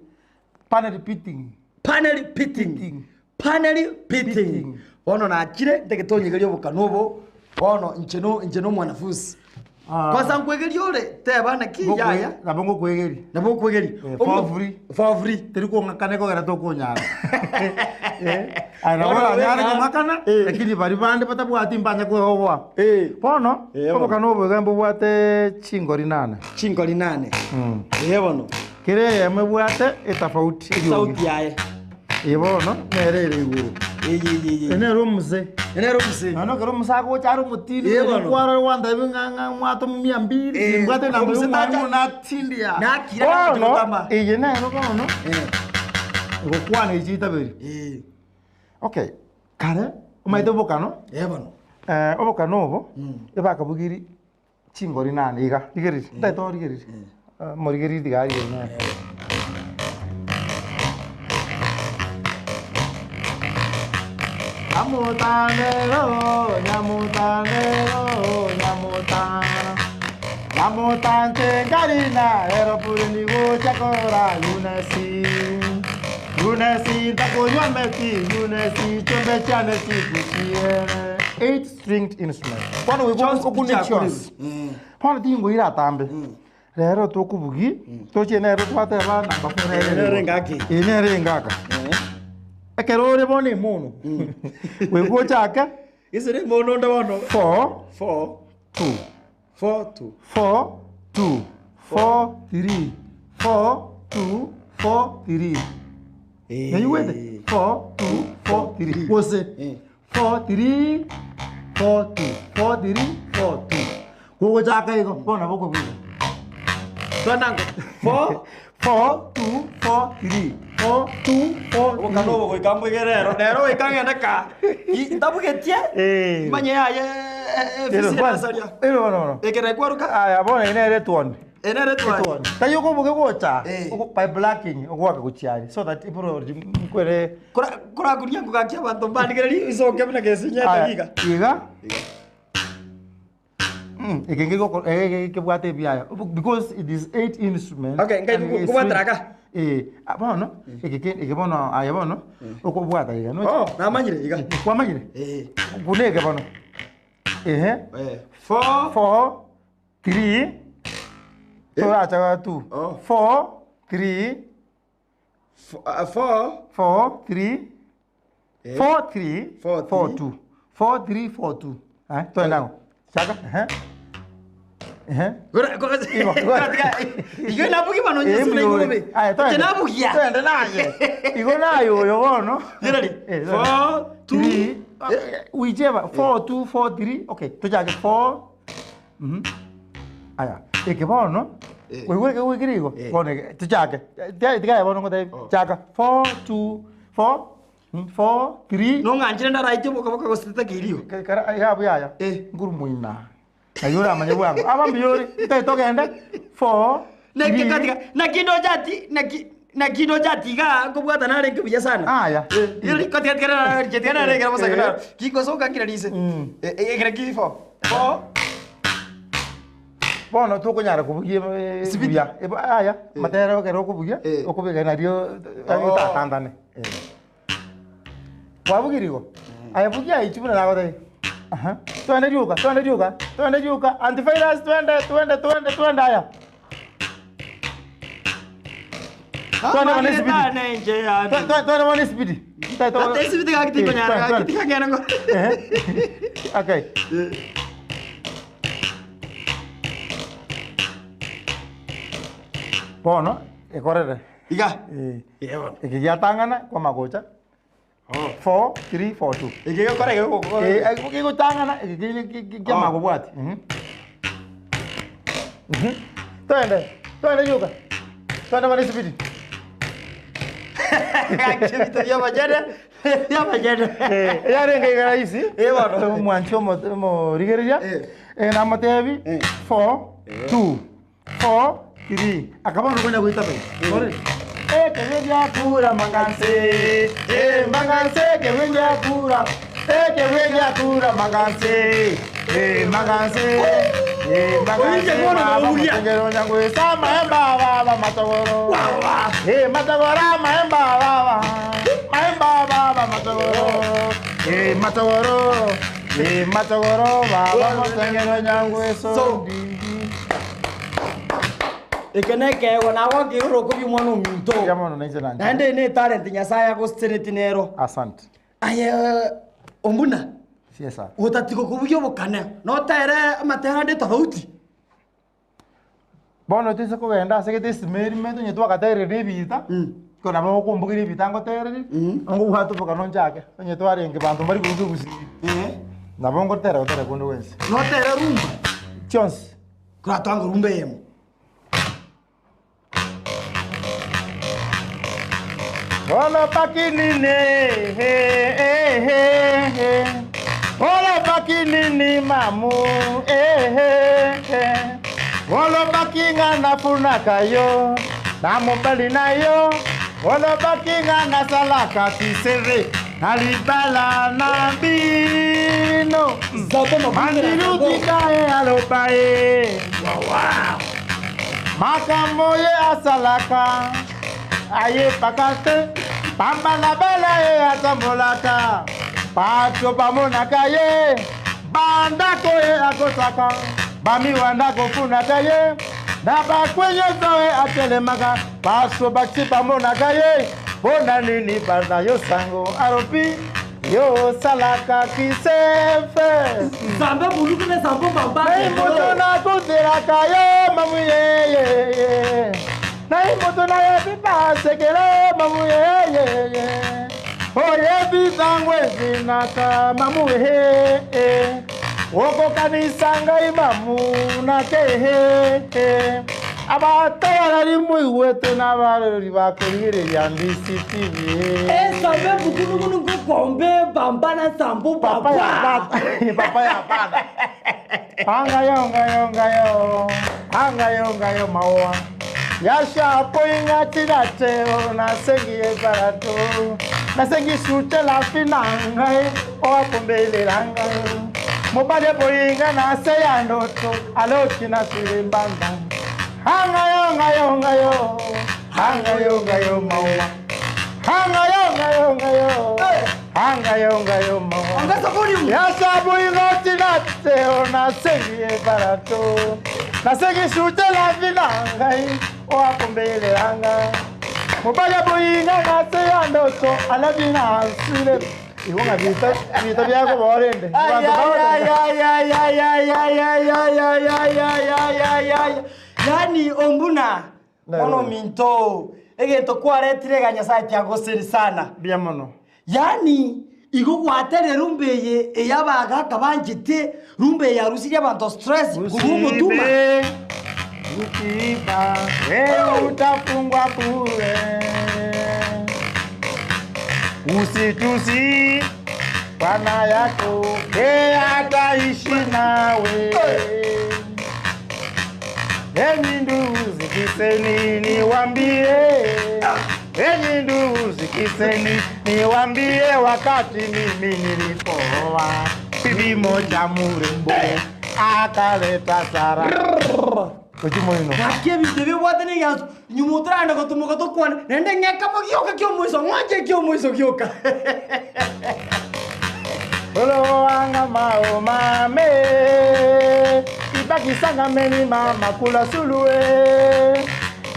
Panel beating. Panel beating. Panel beating. Bono nachire ntagete onyegerie obokano obo, bono inche no inche no omwanafunsi. Ah. Kwanza nkwegeria ore, teba naki yaya. Nabo ngokwegeria. Nabo okwegeria. Eh, for free. For free. Teri kong'akana ekogera tokonyara. Eh, aye nabo Bono oranyare beka. kong'akana, Eh. lakini baria bande batabwati mbanye kwegoboa. Eh. Bono, Eh, bono. obokano obo iga mbobwate chingori nane. Chingori nane. Eh bono. Kera eyemo ebwate etafauti eriogi. Sauti yaye. Eye bono nere ere igoro. Eye eye eye. Eye nere omuse. Eye nere omuse. Nonya ekero omuse agocha are omotindi, Ee bono. kwarora gwantebi ng'a ng'a mwate mia mbili, Eh, nimbwate enamba omuse y'omwalimu tacha- natindia. Nakira agacha Bono, gotama. eye nero bono, Eh. egokwana echi chitaberi. Eh. Okay, kare, omanyete obokano, Ee bono. obokano obo, ebakabugiri Chingori nane iga, rigereria, ntaete origereria, morigereria tiga arigereria nere. Nyamotanero, nyamotanero, nyamotana, nyamotanche nkarina eropureni gocha korora Yunesi. Yunesi ntakonywa meti, Yunesi chombe chiane chikuchiere. Eight stringed instrument. Bono goika Chonsi okune picha chionsi. Bono tingoira atambe. Rero tokobugi, tochie nere twateba namba four nere Nere igoro. engaki. Eye nere engaka. Ekero ore bono emono, goika ochake Gese re mono onde bono. four, 4 two, 4 2 four, two, four, three, four, two, four, three. Naigwete? Four, two, four, three. Gose 4 3 4 2 4 3 4 2 gogochaka igo bono nabo okobuga Twanango. 4 4 2 4 3 4 2 4 Obokano obo goika mbwegere ero. Nero goika ng'ende ka. Ntabugetie. Eh. Manye yaye Ero, efisi bono, enasaria. ero bono bono. Ekere kwaruka. Aya bono ere nere etwoni. Enere twani. Taiyo okoboke gocha Eh. by blacking ogoaka gochia aria so that iboro nkwere Korakuria ngogakia abanto mbandigererie isoke buna gesinyete Aya, iga. iga eke nkegoko eke kebwate ebiaya because it is eight instrument Okay, nkai and it is kobwatera string. aka? Eh, ah, bono eke ke eke bono aye bono okobwata iga no Oh, namanyire iga. kwamanyire Eh. buna eke bono ehe Eh. Four. four 3 toracha 2 Oh. 4 3 4 4 3 4 3 4, 4 2 4 3 4 2 eh twende nago chaka eh eh Igo, igo. Igo nabugia bono Eh, nyesu na muyore. igube. Aya, twende. Inche nabugia. Twende naye. Igo naye oyo bono. Yerari. Eh, twende. 4 2 Three. Eh, Whichever. 4 2 4 3. Okay, tochake 4. Mhm. Aya, eke bono. Eh. Oigure eke goikire igo. Eh. Bono eke tochake. Tiga tiga bono ngotebi. Oh. Chaka 4 2 4 4 3 Nong'anchire ndaraiche oboka boka gose titakirio. Kara iga abwo yaya. Eh. Nkuru moina. Naye oramanye bwango. Aba mbuya ore, ntagete togende 4 Naki katika naki ndochati naki naki ndochati iga nkobwata narenge buya sana. Aya. Iri katika katika katika narenge bosa Eh. kana. Kingosoka kira rise. Eh ekere ki 4. 4 Bono tokonyara kobugia eh, Sibiti. buya. Ebo- Aya, matera ekero okobugia, Eh. okobeka nario Oh. otatandane. Eh. Kwabugire igo? Aye bugia aichi buna nagotebia. Aha. Twende rioka, twende rioka, twende rioka, antivirus twende, twende, twende, twende aya. Twende bana esibiti. Twende bana esibiti. Esibiti gaki tikonyara gaki tikagenda ngo. Okay. Bono ekorere. Iga. Eh. Ee bono. Eke giatang'ana kwamagocha. 4 3 4 2. Eke gekora eke gokora. Eh, eh, gegotang'ana eke kiamanya kobwati. Mhm. Mhm. Twende, twende yoka. Twende mana esibidi. Gaki ebinto bi'amachene, bi'amachene. Eh, yarenge iga rahisi. Eh, bono. Omwanchi omorigereria. Eh. Eh, namotebi Eh. 4 2 4 3. Akaba nokonya goita pe. Sorry. Ekebe biakura manganse. Eh, manganse ekebe biakura. Ekebe biakura manganse. Eh, manganse. Eh, manganse. Oinche bono Baba nauria. motengero nyangwesa maemba baba matogoro. Eh, matogoro maemba baba. Maemba baba matogoro. Eh, matogoro. Eh, matogoro baba motengero nyangweso. So. Eke nekeegwa nagokeire orokobia omwana ominto. Ya mono nainche nanche. Naende ne etalent Nyasaye agosesereti nero. Asante. Aye ombuna Siesa. otatiga kobugia obokane notere amatera ande tofauti. Bono toise kogenda ase gete esimeri ime onye twagaterire ebita, ko nabo okombugeria ebita ngotereri, ngobwate obokano nchake, onye twarenge banto mbari koruga egusii. Nabo ngotera gotera konde gwensi. Notere rumba. Chionsi. Koratwanga rumba eyemo. Oloba kinini, he, he, he, he. Oloba kinini mamu, eh, he, he. Oloba kinga funaka yo, na mobali na yo. Oloba kinga na salaka tisere, na libala na bino. Zato mabundera Mandirutika e aloba e. Makambo ye asalaka ayebaka te pamba na bala ye atambolaka bato bamonaka ye bandako ye akosaka bamiwanda kofunaka ye na bakwe nyonso ye atelemaka baso bati bamonaka ye mpona nini banda yo sango alobi yo osalaka kisefe. Nzambe buluku ne nzambe mamba. Nai moto nakutelaka yo mamu yeyeye nai moto nayebi basekele mamu yeyeye oyebi ntango ezinaka mamu he okokanisa ngai mamu nake abatayalali mwiwete na baleli bakorigereria ndisi TV. Nzambe bukunukunu nkokombe bamba na nzambe Papa ya baba. baba. Papa ya baba. Anga yo nga yo nga yo. Anga yo nga yo mawa. Yasha poinga tinate o na sengi e barato. Na sengi sute la finanga e o akombele langa. Mobale poinga na se ya ndoto aloki na sirimbanda. Anga yo nga yo nga yo. Anga yo nga yo mawa. Anga yo nga yo nga yo. Anga yo nga yo mawa. Ongeza volume. Yasabuingotinate onasengi ebarato nasengi sutela vina ngai oakombelelanga mobali aboyinga nase ya ndoto alabi na nsile iwonga bita bita byako borende. Ay, ay, ay, ay, ay, ay, ay, ay, ay, ay, ay, ay, ay, ay, ay, ay. Yani ombuna Nairobi. ono minto egento kwaretire ga Nyasaye tiagoseri sana. Bia mono. Yani igo gwaterire rumba eye eyabagaka banchete rumba eye yarusirie abanto stress kuba omotuma. Usiibe, ukiiba wewe utafungwa bure. Usitusi bwana yako yeye ataishi nawe. Enyi ndugu zikiseni niwambie, enyi ndugu zikiseni niwambie, wakati mimi nilipooa bibi moja murembo akaleta sara kochimoino. Gaki ebinto ebibwate na egianso nyuma otoragenda gotumoka tokwane naende ng'eka mogioka kia omoiso ng'wanche kia omoiso gioka. Olowanga mao mame ibakisanga meni mama kula suluwe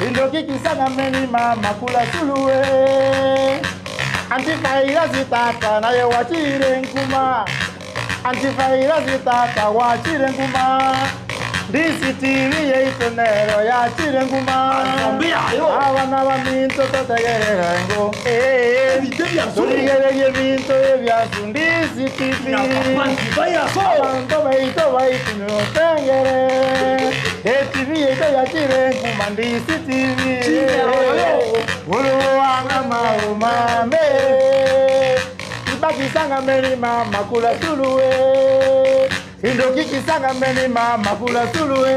indokikisanga meni mama kula suluwe antifaira zitata naye wachire nkuma antifaira zitata wachire nkuma ndisitiri yeitonero yachire nkuma. Ambia, yo. Awa Abana baminto totegerere ngo eh, Ebinto ebiasu. Torigererie ebinto ebiasu Ndizi TV. Antivirus. Abanto baito baitu notengere. ETV yaito yachire nkuma Ndizi TV. Uluwanga maumame. Ibakisanga meni mama kula suluwe. Indokikisanga meni mama kula suluwe.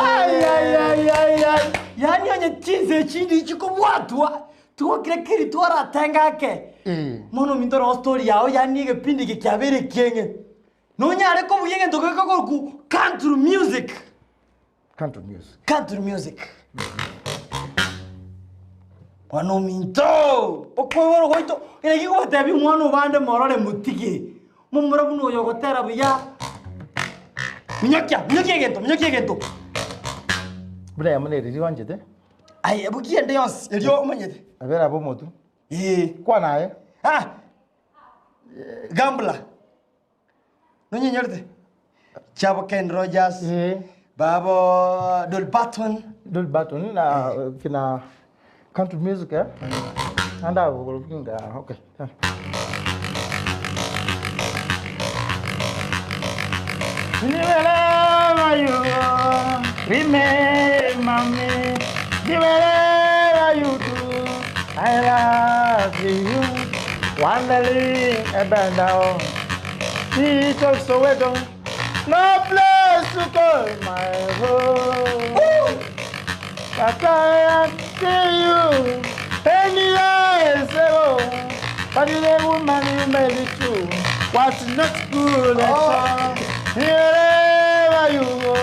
Ai, ai, ai, ai, ai. Yaani onye chinse chindi chikobwatwa twokire kiri twaratengake Eh. mono minto story yao yaani egepindi eke kiabere kieng'e nonyare kobuya egento gekogoku country music. Country music. Country music. Mwana ominto okoibora goito ere gigotebia omwana obande morore motige momura buna oyo ogotera buya minyokia minyokia egento minyokia egento. Buna yamo nere riwanchete. Aye bukia ende yonsi erio omanyete. Abera abo omotu. Ee. Kwana aye. Ah! Gambler. Nonyenyorete? Chabo Ken Rogers. Eh. Babo Dolly Parton. Dolly Parton na kina country music eh. Anda kinga okay. Wherever you go, remember me. Wherever you do, I love you. Wandering up and down, streets of Soweto, no place to call my home. But I see you 10 years ago. But the woman you married to was not good at all. Wherever you go,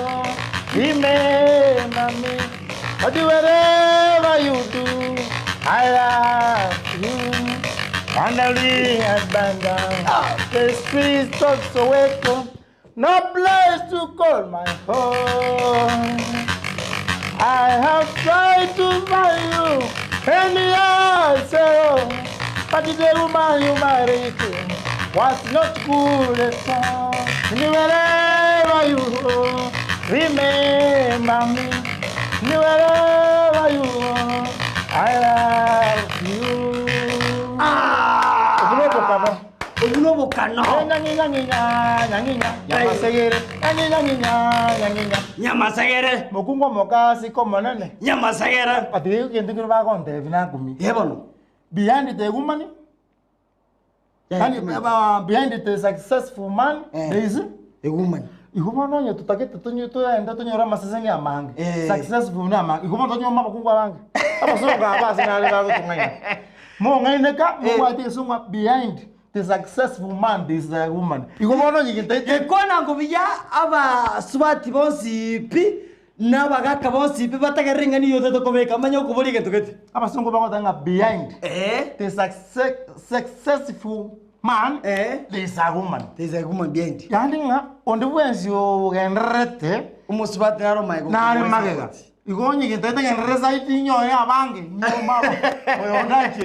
remember me. But wherever you do, I love you. Finally, abandoned the streets of Soweto, no place to call my home. I have tried to find you any answer, but the woman you married to was not good at all. And wherever you go, remember me. And wherever you go, I love you. Ah! Obunobokano. Obunobokano. Nyanginya, nyanginya, nyamasegere. Nyanginya, nyanginya. Nyamasegere. Mokungwa mokasi komonene. Nyamasegere. Ati kintu kiri bagontebia nakumi. Ye bono. Behind the woman, yani, behind the successful man, there is A woman. igo bono onye totagete tonye toende tonyore amaseseni amange. Eh. Successful na amange. Igo bono tonyoma abakungu abange. Abasongo aba ase nare bagotong'aina. Mong'aineka, mobwate esong'a behind the successful man there is a woman. Igo bono onye gentaete Gekwana ngo buya abasubati bonsi pi n'abagaka bonsi pi batagerere ng'ani yotete kobeka manya okobora egento gete. Abasongo bagotanga ng'a behind Eh. the successful man Eh. there is a woman. There is a woman behind. Yaani ng'a onde bwensi ogendererete Omosubati naro maego. nare magega igo onye gentaete genderere zaidi nyoe abange nyomabo oyo ondache.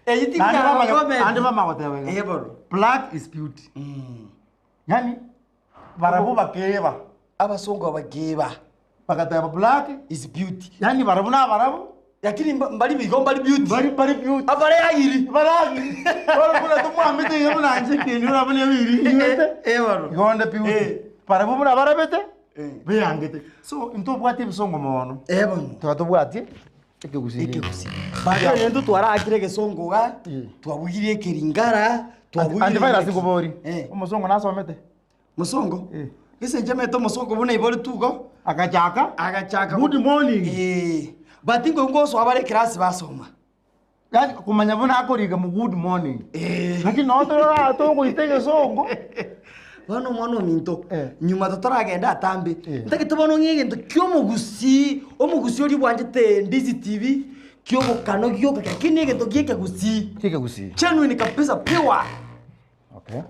Eyi tikara Ande bamagoteba iga. Eh bono. Black is beauty. Yani barabwo bakeba Abasongo abageba bagateba black is beauty. yani barabwo na barabwo Lakini mbali bigo mbali beauty. bari bari beauty. Abare agiri. Baragi barabwo tumwamite iga buna nche kindu nabo ne biri inywete. Eh bono. Igonde beauty. Eh. Barabwo buna barabete Eh. beyangete so intobwate ebisongo mono. Eh bono. Tuba tobwatie ekegusii. Ekegusii. Baada ya ndo twarakire egesongo ga Eh. twabugirie ekeringara twabugirie Antivirus nkobori Eh. omosongo nasomete. Musongo. Eh. Gese njamete omusongo buna ibori tugo Agachaka agachaka. Good morning. Eh. But ngo ngoso abare class basoma. Yani kumanya buna akoriga mu good morning. Eh. Lakini notorora togoita egesongo. Bono omwana ominto Eh. nyuma totoragenda atambe Eh. ntagete bono ng'a egento kia omogusii omogusii oria bwanchete Ndizi TV kiobokano gioka lakini egento gia ekegusii Kekegusii. genuine kabisa pure. Okay.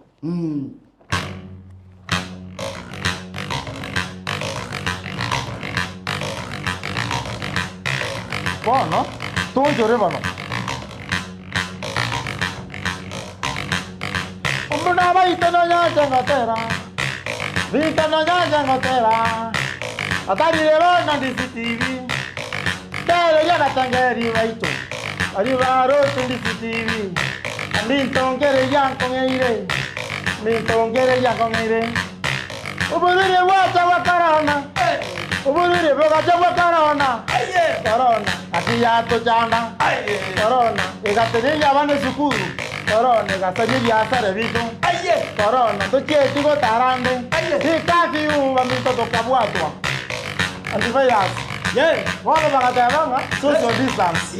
Bono tonchore bono. Omuna baito no nyancha ngotera. Vita no nyancha ngotera. Atarire bono Ndizi TV. Abatangeri baito, baria baroche Ndizi TV, Aminto nkere yankong'eire, Aminto nkere yankong'eire. Oborwaire bwacha bwa korona, oborwaire bogacha bwa korona, korona gati yatochanda, korona egateneria abana esukuru, korona egasaria ebiasara biaito, korona ntochieti gotara ande, chikafyu baminto tokabwatwa. Antivirus. Bono bagateba ng'a social distance,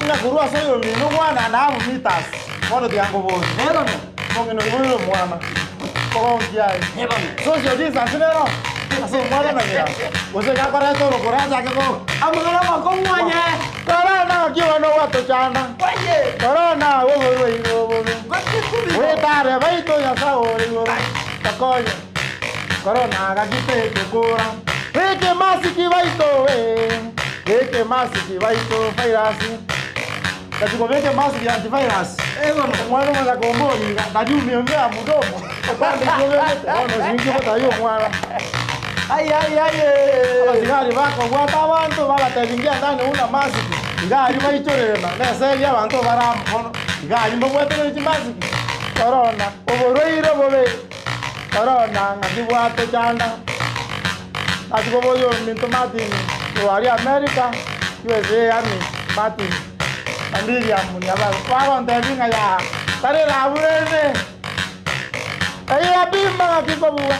ng'a korwa ase oyomino one and half meters, bono tiga nkoborie. Omong'ina oiboire omwana, kogonkia aye. Social distance nero ase omwana na ng'ina, gose iga akoreta orokoro achake ko. Amang'ana amakong'u onye. Korona ng'aki bono gwatochanda, korona oborwaire obobe, goetare baito Nyasae ore igoro, tokonye. Korona gaki tetokora. Beke masiki baito we, beke masiki baito virus. Gaki kobeke masiki antivirus. Omwana omanya kombori iga, nari umeongea mdomo. Opande kobegete, bono sinki gotaria omwana. Ai ai ai eh. Abasigari bakobwata abanto babatebi ngia ndani huna masiki. Iga aria baichorerena, nesegi abanto bare amo bono. Iga aria mbabwate chimasiki. Korona, oborwaire obobe. Korona ng'aki bwatochanda, ase koboria ominto Martin korwa aria America, USA Army, Martin na Miriam Niabaro, bagontebia ng'a yaa, tari rabu rende, eyio apima ng'aki nkobua,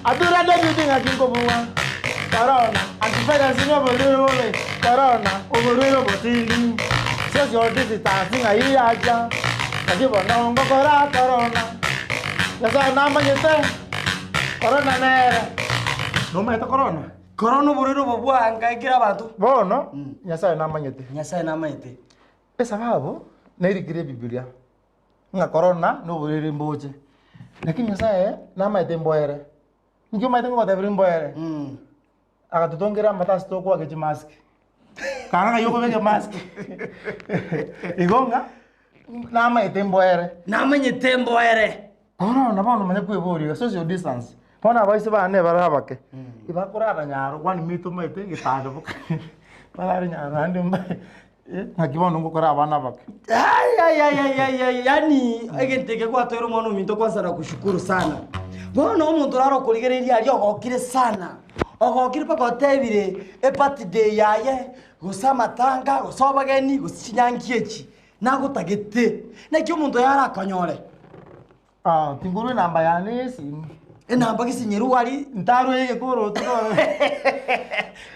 atura David ng'aki nkobua, Korona, antivirus noborwaire bobe, Korona, oborwaire obotindi, social distance ng'ai yacha, naki bono ngokora Korona. Nyasae namanyete, korona nere. Nomanyete korona? Korona oborwaire obo bwaangaikire abanto. Bono, Nyasae namanyete. Nyasae namanyete. Esababu, nerikire Ebibilia, ng'a korona noborwaire mboche. Lakini Nyasae namanyete mboere. Inki omanyete ngogoteberia mboere? Agatotongera amate ase tokoaka chimask. Kanga ng'ai okobeka emask. Igo ng'a namaete mboere. Namanyete mboere. Korona bono manya kweboria iga social distance. Bono abaise bane bare abake, ebakorara nyaro one meter omanyete egetanda boka barare nyaro naende mbae ng'aki bono ngokora abana abake. Ai, ai, ai, ai, ai, ai, yaani egento eke gwatoire omwana ominto kwanza nakushukuru sana. Bono omonto orare okorigereria aria ogokire sana, ogokire mpaka otebire ebirthday yaye, gose amatanga, gose obogeni, gose chinyangi echi, nagotagete. Naki omonto oyo arakonyore? Ah, tingorwa enamba yane ya esimi. Enamba gese nyerwa aria. Ntarwa egekoroto noro.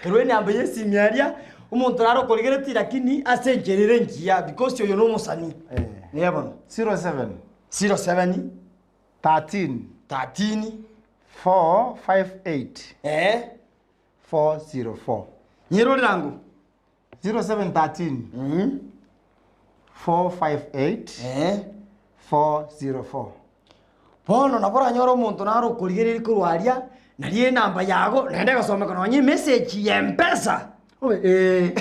Korwa enamba ya esimi aria, omonto nare okorigeretie lakini ase enchera ere engiya because oyo na omosani. Eh. Ee bono. 07 07 13 13 458 eh 404. nyerwa rirango. 0713 458 Eh. 404. Bono nabo oranyore omonto nare okorigereria korwa aria, naria enamba yago, naende egosomeka nonye emessage ya mpesa. Obe eh,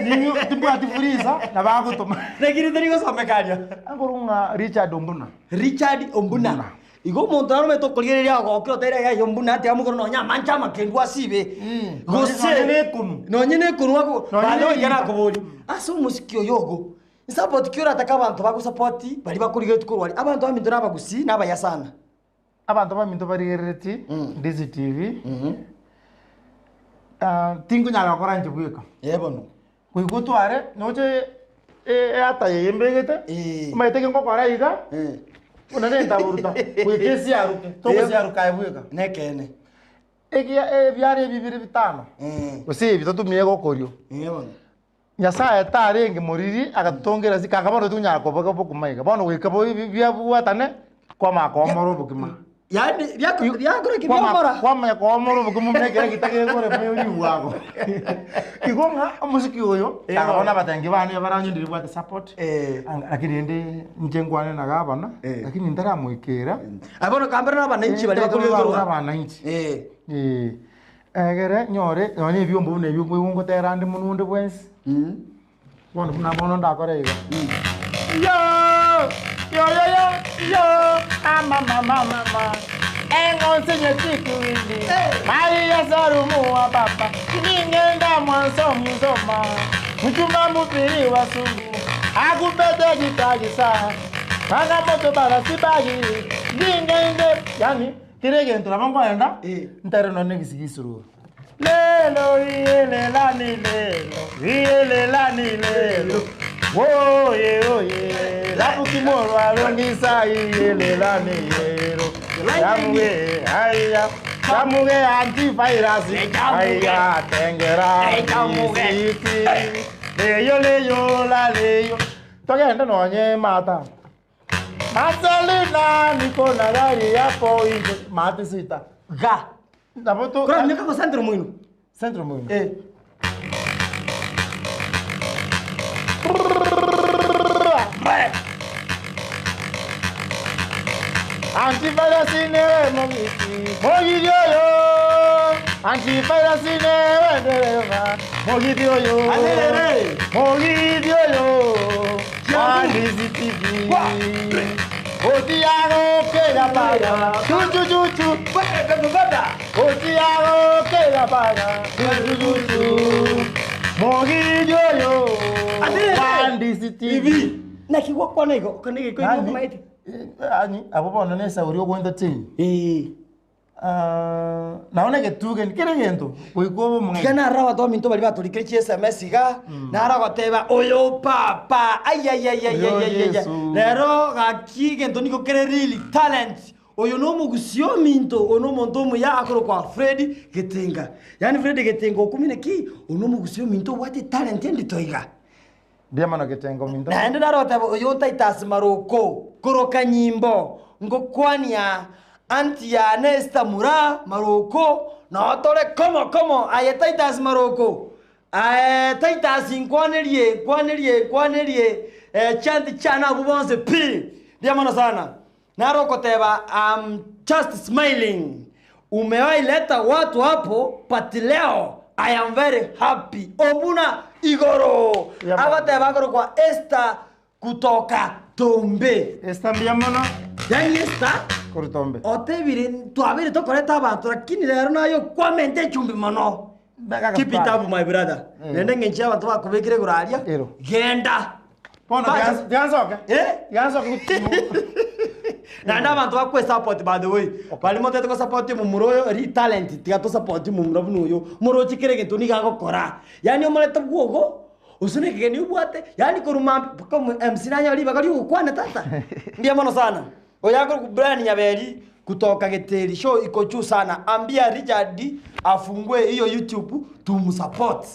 ninyo timbwati fuliza nabo agotoma. Lakini teri gosomeka aria. Akorwa ng'a Richard Ombuna. Richard Ombuna. Ombuna. Igo omonto naromete okorigereria agokire oteire yaya Ombuna atiga amokore nonye amanche amakendu asibe. Gose Nonye na ekonu. Nonye na ekonu ako Nonye bande na goika egita. nakoboria. Ase omosiki oyo ogo, Nsapoti ki oratake abanto bagosapoti baria bakorigeretie korwa aria? Abanto baminto nabagusii nabaya sana. Abanto baminto barigereretie Ndizi TV, ah, tinkonyara gokora inche bweka. Ee bono. Goika otware noche eata eye mbegete, Eh. omanyete eke ngokora iga, Eh. buna nentaburuta, goika esiaruke, togosiaruka aye bweka. Nekeene. Egia ebiara ebi bire bitano, Eh. gose ebi totumie gokorio. Ee bono. Nyasae tarenge moriri agatotongera ase kanga bono tonyara koboka obokima iga. Bono goika biabwatane kwamanya koomora obokima. Yaani biakora ki biomora? Kwamanya koomora obokima buna ekero egita gekore buya origwago. Igo ng'a omosiki oyo, kanga bono abatengi bane baranyonire bwate support, lakini rende inche nkwane na gavana, lakini ntaramoikera. Aye bono kambere na abananchi baria bakorigereria. Abananchi. Egere nyore nonya ebiombo buna ebio nkoigwa ngotera ande monwe onde bwensi, bono buna bono ndakore iga, Yo, yoyoyo, yo, amamamamama, eng'onsinye chikuindi, Maria Sarumu wa baba, ning'enda mwanso musoma. Mchumba mubiri wa sugu akupete kitalisa changamoto barasibagi ndingainde yani kere egento nabo nkoenda Eh. ntere nonye na egesigisiroro lelo iyelelani lelo iyelelani lelo oye oye labukimorwa longisa iyelelani yero yamuge aiya yamuge antivirus aiya tengera isiti leyo leyo la leyo togende nonye mata Marcelina niko na gari yako inje mati sita Ga. nabo tu Kora mnyaka kwa Sandro Mwino. Centro Mwino Eh. Antivirus newe mogiti mogiti oyo Antivirus newe dereva mogiti oyo Alelele. Mogiti oyo Kiambu. Wandizi TV Wa. Otiago kera para chu chu chu chu Baba. Otiago kera para chu chu chu chu Mogiti oyo Alelele. Wandizi TV Naki gwakwana igo kana igo Nani? igo maete. Eh, ani abo bono nesauri ogoentertain Eh. Ah, naona egetuge kere egento goika obe omong'aini Tiga nara abanto baminto baria batorikire chi SMS iga, nara goteba oyo papa Oyo ayayayayayaya Yesu. rero gaki egento nigo kere really talent oyo na omogusi ominto oyo na omonto omuya akorokwa Fred Getinga yaani Fred Getinga okumine ki oyo na omogusi ominto obwate etalent endito iga mbuya mono getengo minto naende naroteba oyo Titus Maroko koroka nyimbo ngokwania anti yane Esther Mura Maroko notore komo komo aye Titus Maroko aye Titus nkwanerie nkwanerie nkwanerie eh, chanti chana abo bonse pi mbuya mono sana narokoteba I'm just smiling umewahi leta watu hapo but leo I am very happy obuna igoro Yeah, man. agoteba akorokwa Esther kutoka Tombe Esther mbuya mono yani Esther korwa Tombe otebire twabire tokoreta abanto lakini rero nayo kwamente echumbi mono Ndagaka keep it sukari. up my brother nende ng'enchi abanto bakobekire igoro aria Ero. genda Bono Bacha- tiansoke Eh? tiansoke naende abanto bakwesupport by the way bari motete gosupport omomura oyo ri talent tiga tosupport omomura buna oyo moroche kere egento niga agokora yaani omorete bwogo ase na ekegeni obwate yaani korwa mambia mpaka omo MC nanyore ribaga ria ogokwana tata mbuya mono sana oyo akorokwa Brian Nyaberi kutoka Geteri show iko juu sana ambia Richard afungue hiyo YouTube tumsupport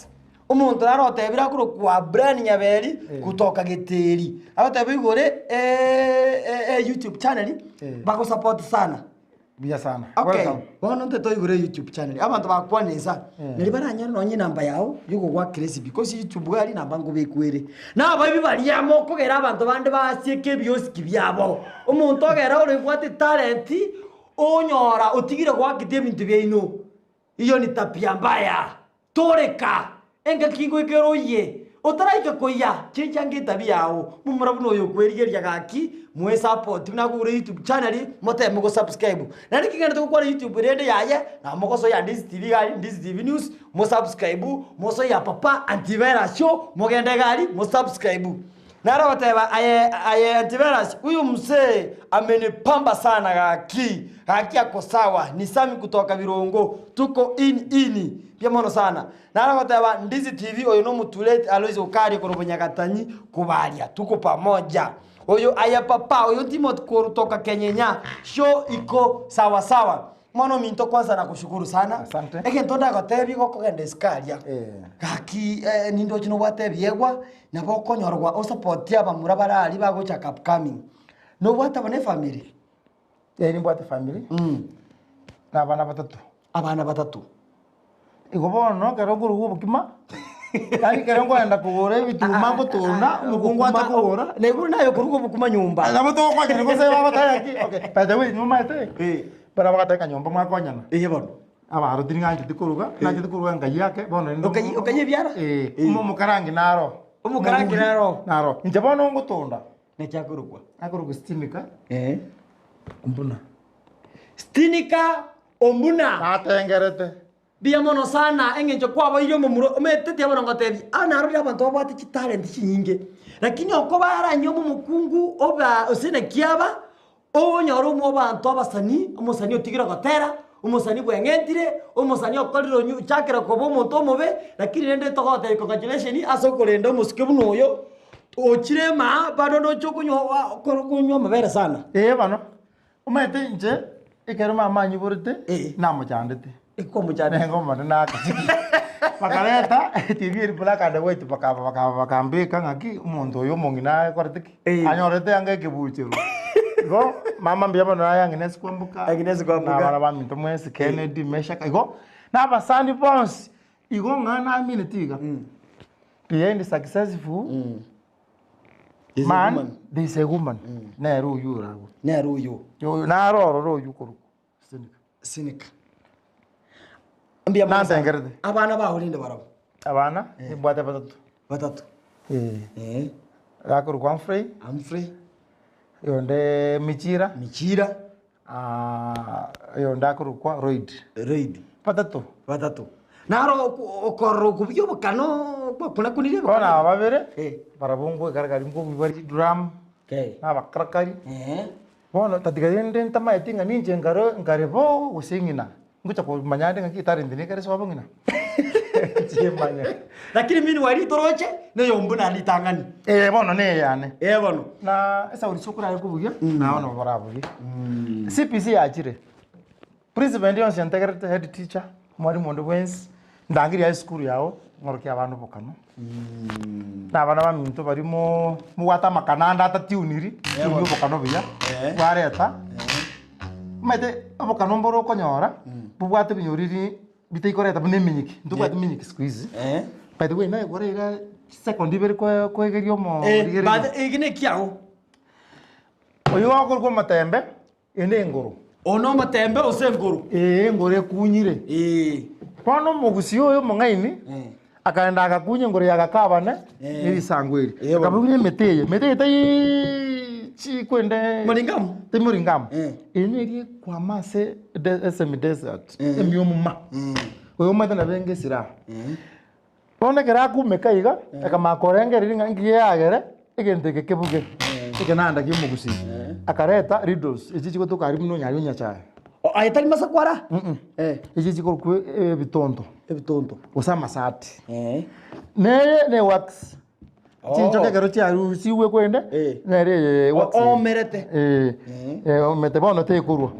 omonto naro otebire akorokwa Brian Nyaberi kutoka Geteri agoteba igore YouTube channel Eh. bagosupport sana Buya sana. Okay. Welcome. Bono nte igure YouTube channel. Abantu bakwanisa. Eh. Nari baranyora nonye namba yao yogogwakera esi because YouTube gari namba ngobekwere. Na ababi bariamo kogera abantu bande basieke ebiosiki biabo. Omonto ogera ore bwate talent onyora otigire gwakete ebinto biaino. Iyo ni tabia mbaya. Toreka. Engaki ngoikera oye. Otaraika koiya chencha tabia yao mumura buno oyo kwerigeria gaki mwe support buna kugura YouTube channel moteme go subscribe nari kigenda tugukora YouTube rende yaye na mogoso ya Ndizi TV gari Ndizi TV News mo subscribe moso ya Papa Antivirus Show mogende gari mo subscribe naro goteba aye aye antivirus huyu mzee amenipamba sana gaki gaki ako sawa ni Sami kutoka Birongo tuko in ini pia mono sana naro goteba Ndizi TV oyo no mutulete Alois Okari korobo Nyagatanyi kubaria tuko pamoja oyo aya papa oyo Timothy kutoka Kenyenya show iko sawa sawa mwana minto kwanza nakushukuru sana Asante. egento ndagotebi gokogenda isikaria Eh. gaki eh, nindochi nobwate ebiegwa nabo okonyorwa osupport abamura barari bagochaka upcoming nobwate abo na efamily Eh, nimbwate family mm. na abana batatu. abana batatu Igo bono ekero nkoruga obokima yaani ekero nkoenda kogora ebituma ngotunda omokungu atakogora naiguru naye okoruga obokima nyomba nabo togokwakera gose babataya ki okay by the way nimaete Eh. bara bagateka nyomba mwakonyana ehe bono abaro tiri ng'ancheti koruga ng'ancheti koruga nkai ake bono rende Okai- okai ebiara? Eh, Eh. omo- omokarangi naro Omokarangi naro. naro inche bono ngotunda nekiakorokwa akorokwa stinika eh. mbuna stinika ombuna natengerete. Mbuya mono sana eng'encho kwaboirie omomura omanyete tiabana ngotebia, aa narorire abanto babwate chitalent chinyinge, lakini okoba aranywe omokungu oba gose naki aba, onyore omo abanto abasani, omosani otigire gotera, omosani bweng'entire, omosani okorire onyu ochakire koba omonto omobe, lakini rende togotebia congratulation ase okorenda omosike buna oyo, ochire emaa bado ndoche okonywa okonywa amabere sana. Ee bono, Omanyete inche ekero mama anyiborete Eh. namochandete. Ekwamochandete. Nengo omonene nakachiki. Bakareta TV eri black and white bakaba bakaba bakambeka ng'aki omonto oyo omong'ina akorete ki? Eh. Anyorete anga ekebuchero. Igo mama mbuya mono aye Agnes Kwamboka. Agnes Kwamboka. Na abana baminto mwensi Kennedy, Meshak igo na abasani bonsi igo ng'a namineti iga. Behind successful Is a Man, woman. there is a woman. Nere oyio ore agwo. Nere oyio. Oyo naro ororo oyio okorokwa Seneca. Seneca. Mbuya mono sana. Nantengerete. Abana bao rende barabwo. Abana, nimbwate batato. Batato. Eh. Eh. Gakorokwa Humphrey, Humphrey. oyonde Michira. Michira. Ah, oyonde akorokwa Royd. Royd. Batato. Batato. Naro okorora okobuya obokano gwakunakunire Bono aba babere, Eh. barabwo ngoikareka nkobua bare chidrum, Okay. na abakarakari. Eh. Bono tatiga rende ntamaeti ng'a ninche nkare nkare bo gose ng'ina, ngocha komanya ande ng'aki etalent nekare sobo ng'ina. Nchimanye. Lakini meanwhile toroche neyombu naende ritang'ani. Eh bono neyane. Eh bono. Na esauri sokoro aye kobugia, nabo nabo barabugie. CPC yachire. Principal yonsi entegerete, head teacher, mwalimu onde bwensi, ndangeria aye esukuru yago, ng'orokia abana obokano. Na abana baminto baria mo mobwate amakano ande atatiuniri, tiuni obokano buya, bwareta, omanyete obokano mboro okonyora, bobwate ebinyoriri bitaikoreta buna eminyiki, ntobwati minyiki siku hizi, by the way naye kore iga chisekondi ibere koe koegeria omo rigereria. Eki nekiago. Oyio okorokwa omotembe. Eye nengoro. Oyo nomotembe gose engoro? Ee, engoro ekunyire. Ee. Bono omogusii oyo omong'aini akaenda agakunya engoro ya gakabane Eh. erisango eri. Eh, bono. Akabunya emete eye, emete eye taiiii chikwende Moringamu? Tari moringamu. Eh. Eye neri ekwama ase de esemi desert, Eh. emiomuma. Oyo omanyete nabo enga esiraha. Bono ekero akumeka iga, akamanya korengereria ng'a nki yagere egento eke kebuge, ekenanda kia omogusii. Akareta riddles, echi chigotoka aria buna onyare onyachae. O, aye tari masakwara? Eh. Echi chikorokwa ebitonto Ebitonto. gose amasati. Eh. Neye ne wax. Chinchoke Oh. ekero chiarusigwe kwende, Eh. nere eye wax. O- omerete. Eh, eh, omete bono tekorwa.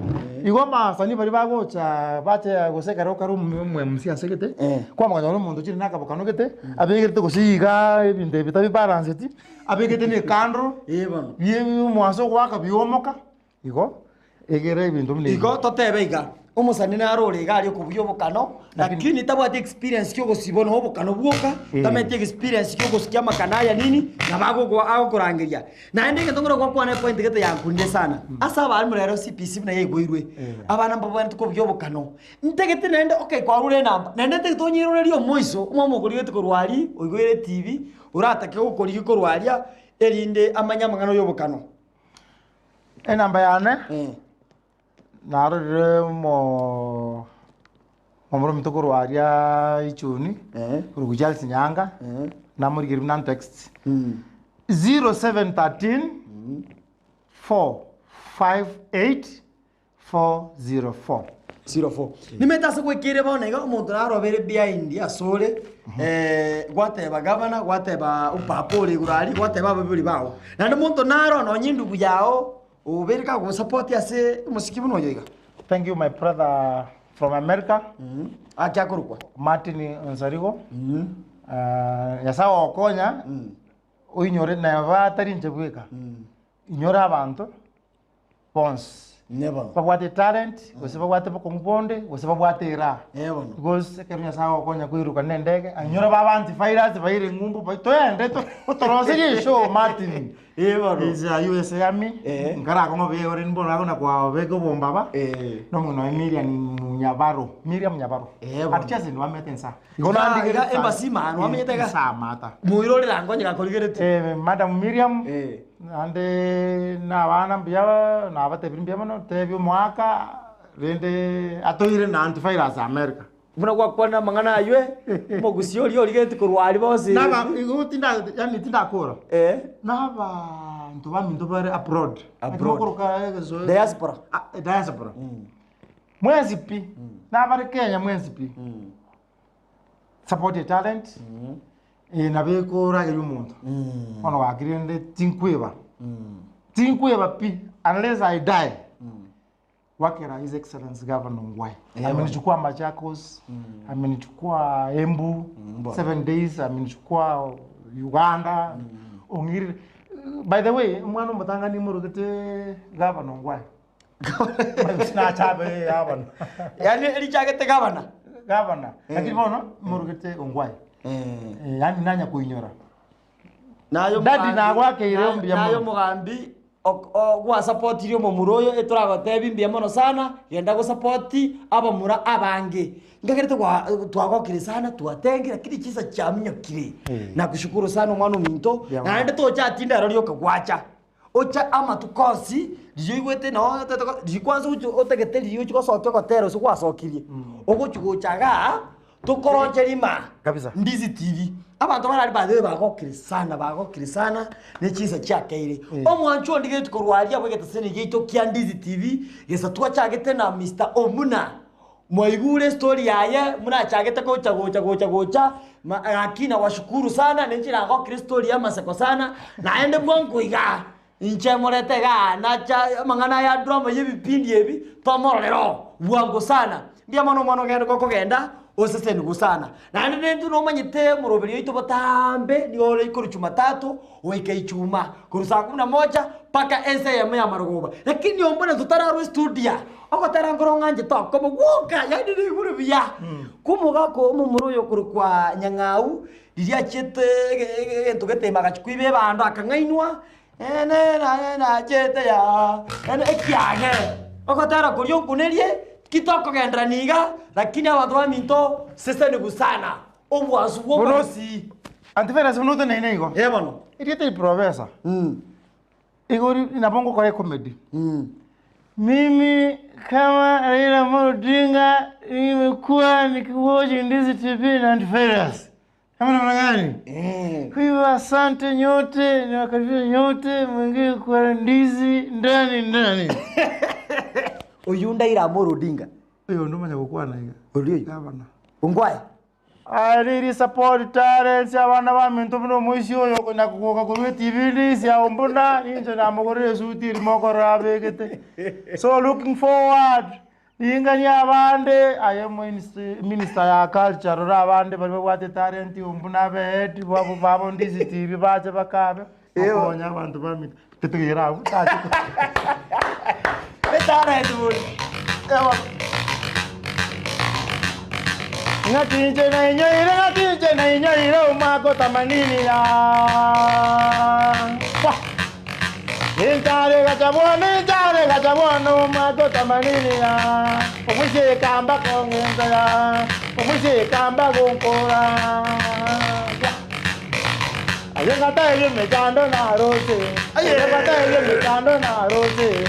Igo amasani baria bagocha bache gose ekero okare omo omo MC ase gete, Eh. kwamanya nonye omonto ochire na akabokano gete, abegerete gose igaa ebinto ebi tabi balanceti, abegete na ekandoro, Eh bono. bie omoaso ogoaka biomoka, igo, egere ebinto buna ebi. Igo totebe iga, omosani naro ore iga aria okobuya obokano, lakini tabwati experience kia ogosibwa na obokano bwoka, Eh. tameti experience kia ogosikia amakano aya nini, nabo agogo agokorangeria. Naende egento nkoro gokwana epoint gete yankunire sana, ase abalimu rero CPC buna yaigweirwe, abana mbabwenerete kobuya obokano. Ntagete naende okay kwarure enamba, naende ntagete onyirorerie omoiso, omwami okorigete korwa aria, oigoire etibi, oratake gokorigia korwa aria, erinde amanye amang'ana ya obokano. Enamba yane, Eh. narorire omo omoro ominto korwa aria Ichuni, Eh. korwa Charles Nyaanga, Eh. namorigereria buna antext. 0713 458 404. 04. Nimete ase gwekeire bono iga omonto narobere behind asore eh, gwateba gavana gwateba opapa ore igoro aria gwateba abaibori bao naende monto naro nonye endugu yao obere kagosupport ase omosiki buna oyo iga. Thank you my brother from America, Ake akorokwa. Martin Onsarigo. Nyasaye ogokonya oinyore neba atari inche bweka, inyore abanto bonsi Ne bono. babwate talent gose babwate bokong'u bonde gose babwate eraha. Eh bono. Because ekero Nyasaye agokonya koiruka na endege, ainyore ba antivirus baire eng'umbu bai toende to otoroserie eshow Martin. Eh bono. Is a USA Army, Eh. nkarakong'u buya ore mbono akona kwabeka obombaba, Eh. na omong'ina oye Miriam Nyabaro, Miriam Nyabaro. Eh bono. Ati chese niwamete nsa. Iga- iga embassy manu wamenyete iga? Nsa amata. Moirorera ango onye gakorigeretie. Eh, Madam Miriam, Eh. naende na abana mbuya nabatebirie mbuya mono, tebia omoaka rende atoire na antivirus America. Buna gwakwanire amang'ana aywo, omogusii oria origetie korwa aria bonsi. Naba igo tinda yaani tindakora. Eh. Nabaanto baminto bare abroad. Abroad. Okoroka egesoe. Diaspora. Ah, diaspora. Mwensi pi. Nabare Kenya mwensi pi. Support your talent. Eh, nabo ekorageria omonto. Bono gaki rende tinkweba. Tinkweba pi unless I die. Gwakera His Excellency Governor Ongwae. Amenichukua Machakos, amenichukua Embu, 7 days, amenichukua Uganda, ong'irire. By the way, omwana omotang'ani morogete Governor Ongwae. Nachabe governor. Yaani erichagete gavana. Governor. Lakini bono morogete Ongwae. Eh, yaani nanya kuinyora. Nayo Daddy omogambi- nagwakeire mbuya nayo mono. omogambi gwasapotirie omomura oyo etoragotebi mbuya mono sana genda gosapoti abamura abange ngagerete twagokire sana twatengire lakini chisa chiaminyokire. Nakushukuru sana omwana ominto. Mbuya mono. Naende tochatinda ero rioka gwacha ocha amatuko onsi riria oigwete noo riria kwanza oche otagete riria ochi gosokia ogotera ase gwasokirie ogochi gocha igaa tokoroche rima. Kabisa. Ndizi TV abanto barari by the way bagokire sana, bagokire sana ne chinsa chiakeire. Omwancho ondigeti korwa aria abwo egeteseni giaito kia Ndizi TV gesa twachagete na Mr. Omuna mwaigure story yaye munachagete gocha gocha gocha gocha lakini nawashukuru sana ninche nagokire story ya maseko sana naende bwango iga inche morete iga nacha amang'ana ya drama ya ebipindi ebi tomororero bwango sana mbuya mono omwana ogende gokogenda oseseniwu sana naende nintwe nomanyete omoroberi oito botambe nigo ore korwa Jumatatu goika Ijumaa korwa saa kumi na moja mpaka ense eyemo ya marogoba lakini ombuna totararwa estudio ogotera nkoro ng'anchete okomo gwoka yaani naigure buya komogaka omomura oyo okorokwa Nyang'au riria achiete egento getema agachia koiba ebando akang'ainwa ene naye nachete yaa ene ekiage ogotera koria onkunerie kitokogenderania iga lakini abanto baminto seseniwu sana obwansu bwa Bono omogusii. Antivirus buna oteneine igo. Eh bono. Erieta eri professor. Igo nabo ngokora ecomedy. Mimi kama Raila Amolo Odinga nimekuwa nikiwatch Ndizi TV na Antivirus. Kama namna gani? Kwa hivyo asante nyote, niwakaribisha nyote mwingie kwa Ndizi ndani ndani. Oyu Raila Amolo Odinga. Oyo ndomanya gokwana iga. Ori oyo. Gavana. Ongwae. I really support talents abana baminto buna omoisia oyo okonya kogoka korwa eTV Ndizi ago mbuna ninche namogorera esuti eri mokorora abegete. So looking forward ringania abande aye minister ya culture rora abande baria babwate talent mbuna abe head babo babo Ndizi TV bache bakabe bakonya abanto baminto tetegera abwo tache. Etalent bori. Ewa. Ng'atinche na inyoire, ng'atinche na inyoire omwaka otamanini ya. Wa. Inchare gachabwana, inchare gachabwana omwaka otamanini ya. Omwishe kamba kong'enza ya. Omwishe kamba gonkora. Wa. Aye ngata ebyo mechando na rose. Aye ngata ebyo mechando na rose.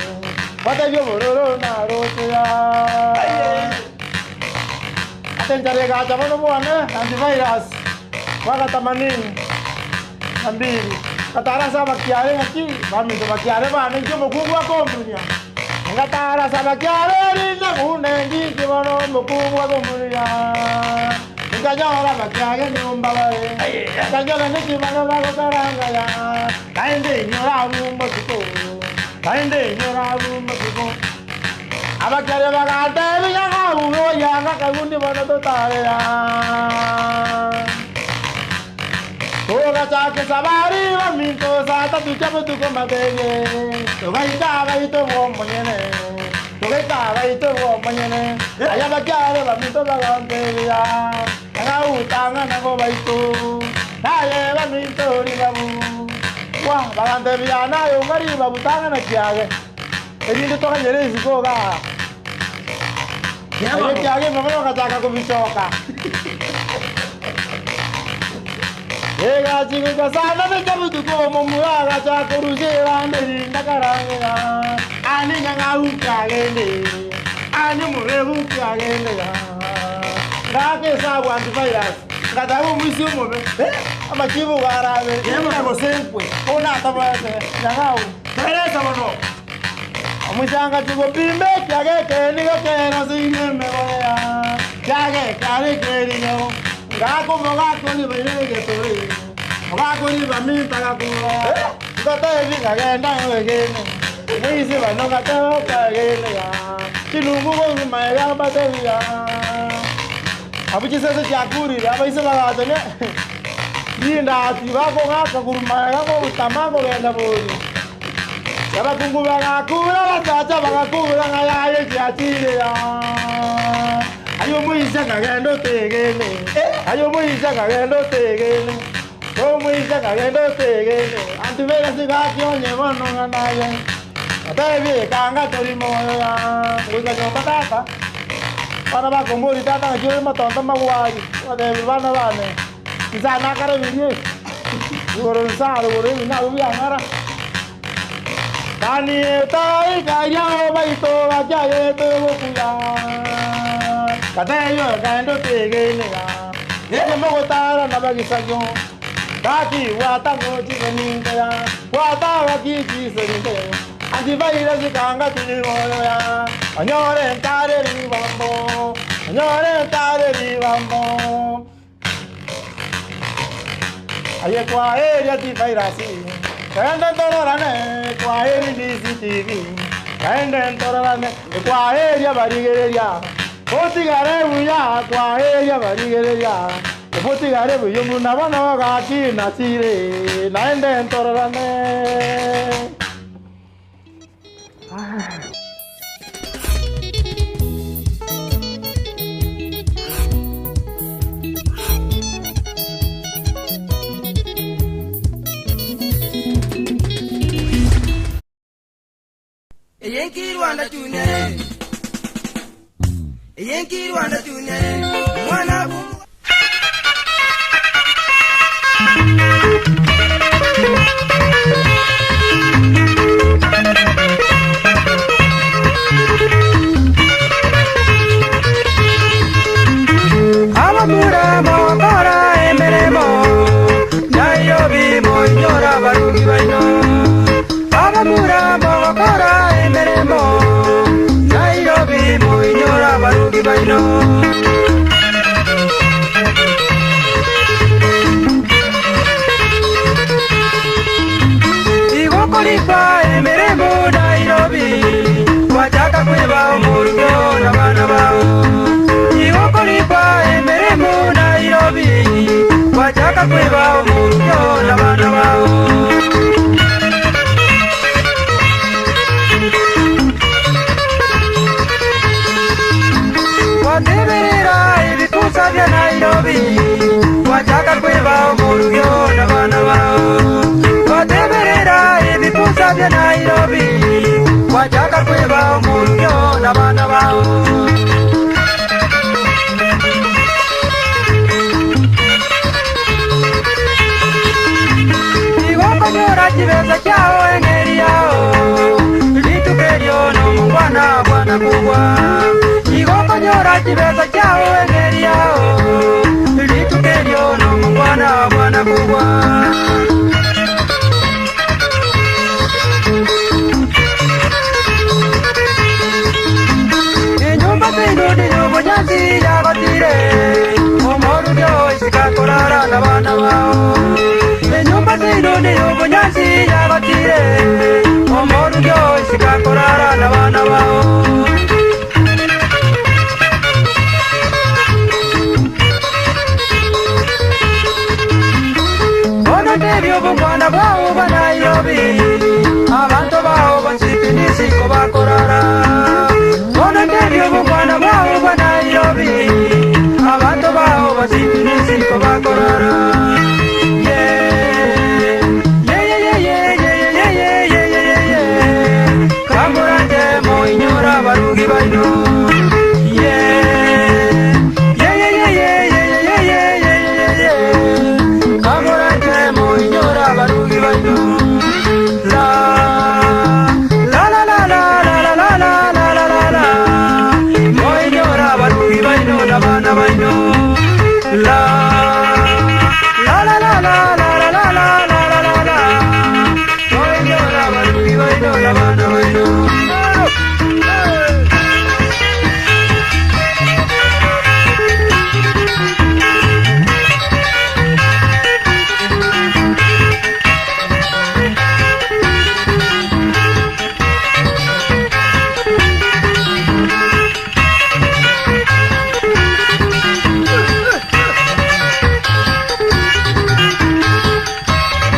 Ngata ebyo bororo na rose ya. Atenchare gacha bono bwana antivirus. Mwaka 82. Katara sa bakiare ng'aki baminto bakiare bane inche omokungu akombunia. Ngatara sa bakiare rinde bune ndiki bono omokungu akombunia. Nkanyora bakiage nyumba bare. Nkanyora niki bano bagokaranga ya. Naende inyora bumbo tuko. Naende inyora bumbo tuko. Abakiare bagatebia ng'a yanga kagundi bono totarera. Togachake sabari baminto saa tatu chia botuko matege. Togaika baito bwomonyene. Togaika baito bwomonyene. Aya bakiare baminto bagantebia. Ng'autang'a nago baito. Naye baminto ribabu. Wa bagantebia nayo ng'ari babutang'a na kiage. Erinde tokanyere isiko igaa. Aye kiage mama bagachaka kobichoka. Egachiguka sana nechabutuko omomura agachaka korusera nderinda karangera. Ani nyang'au kiagende. Ani murebu kiagende ya. Ngaaka esabu antivirus, ngateba omoisia omobe, amachibu igo arabe, ng'a gose nkwe, bono nataboete, nyang'au. Teresa bono. Omochanga tigopimba ekiaga ekenigo keroseirie emegoya, kiaga ekiare ekerigo, Ngaaka omogaka oribaire egetore, omogaka oribaminta gakura, Ngotebi ng'a genda oegene, Moise bano gateba okaegene ya, Chinungu korwa magega mbatebi ya. Abwo chisese chiakurire, abaise bagacha ne chindati bakong'aka korwa magega gotama kogenda boria. Abakungu bagakura, abasacha bagakura ng'a yaye chiachire aa. Aye omoisia ng'a genda otegene, aye omoisia ng'a genda otegene, omoisia ng'a genda otegene, antibere sigaki onye bono ng'a naye, otebie kanga tori moyo aa. Goika nyomba tata, abana bakomboria tata ng'aki ore matonto magwari, obatebia bana bane, inse aa nakarebirie. Igoro nsare igoro ebi nabio biang'ara. Banieta ikaria baito bachiayete gokuya. Gatebi oyo kaende otegene ya. Onye mogotara nabagisagio. Gaki bwata ngochire ninto ya. Bwata gaki chiso ninto ya. Antivirus kanga tiri moyo ya. Onyore ntare ribambo. Onyore ntare ribambo. Aye kwaheria tifairasi, kaende ntororane, kwaheri DCTV, kaende ntororane, kwaheria barigereria, otigare buya, kwaheria barigereria, otigare buya buna bono gaki nasire, naende ntororane. Eye nkirwanda junior, eye nkirwanda junior, omwana bw'omo. Abamura mogokora emeremo, Nairobi moinyore abarugi baino. Abamura mogokora emeremo, Nairobi moinyore abarugi baino. Igo korikwa emeremo Nairobi, gwachaka kweba omorubio na abana bao. Igo korikwa emeremo Nairobi, gwachaka kweba omorubio na abana bao. Gwateberera ebikusa bia Nairobi, gwachaka kweba omorubio na abana bao. Gwateberera ebikusa bia Nairobi, gwachaka kweba omorubio na abana bao. Igo okonyora chibesa chiao eng'eri yao, rituko erio nomongwana bwana kobua. Igo okonyora chibesa chiao eng'eri yao, rituko erio nomongwana bwana kobua. Enyomba seino ney'obonyansi yagotire, omorubio oisika korara nabana bao. Enyomba seino ney'obonyansi yagotire, omorubio oisika korara nabana bao. Bono tebia obongwana bwao bwa Nairobi, abanto bao bonsi tindisi kobakorara. Bono tebia obongwana bwao bwa Nairobi.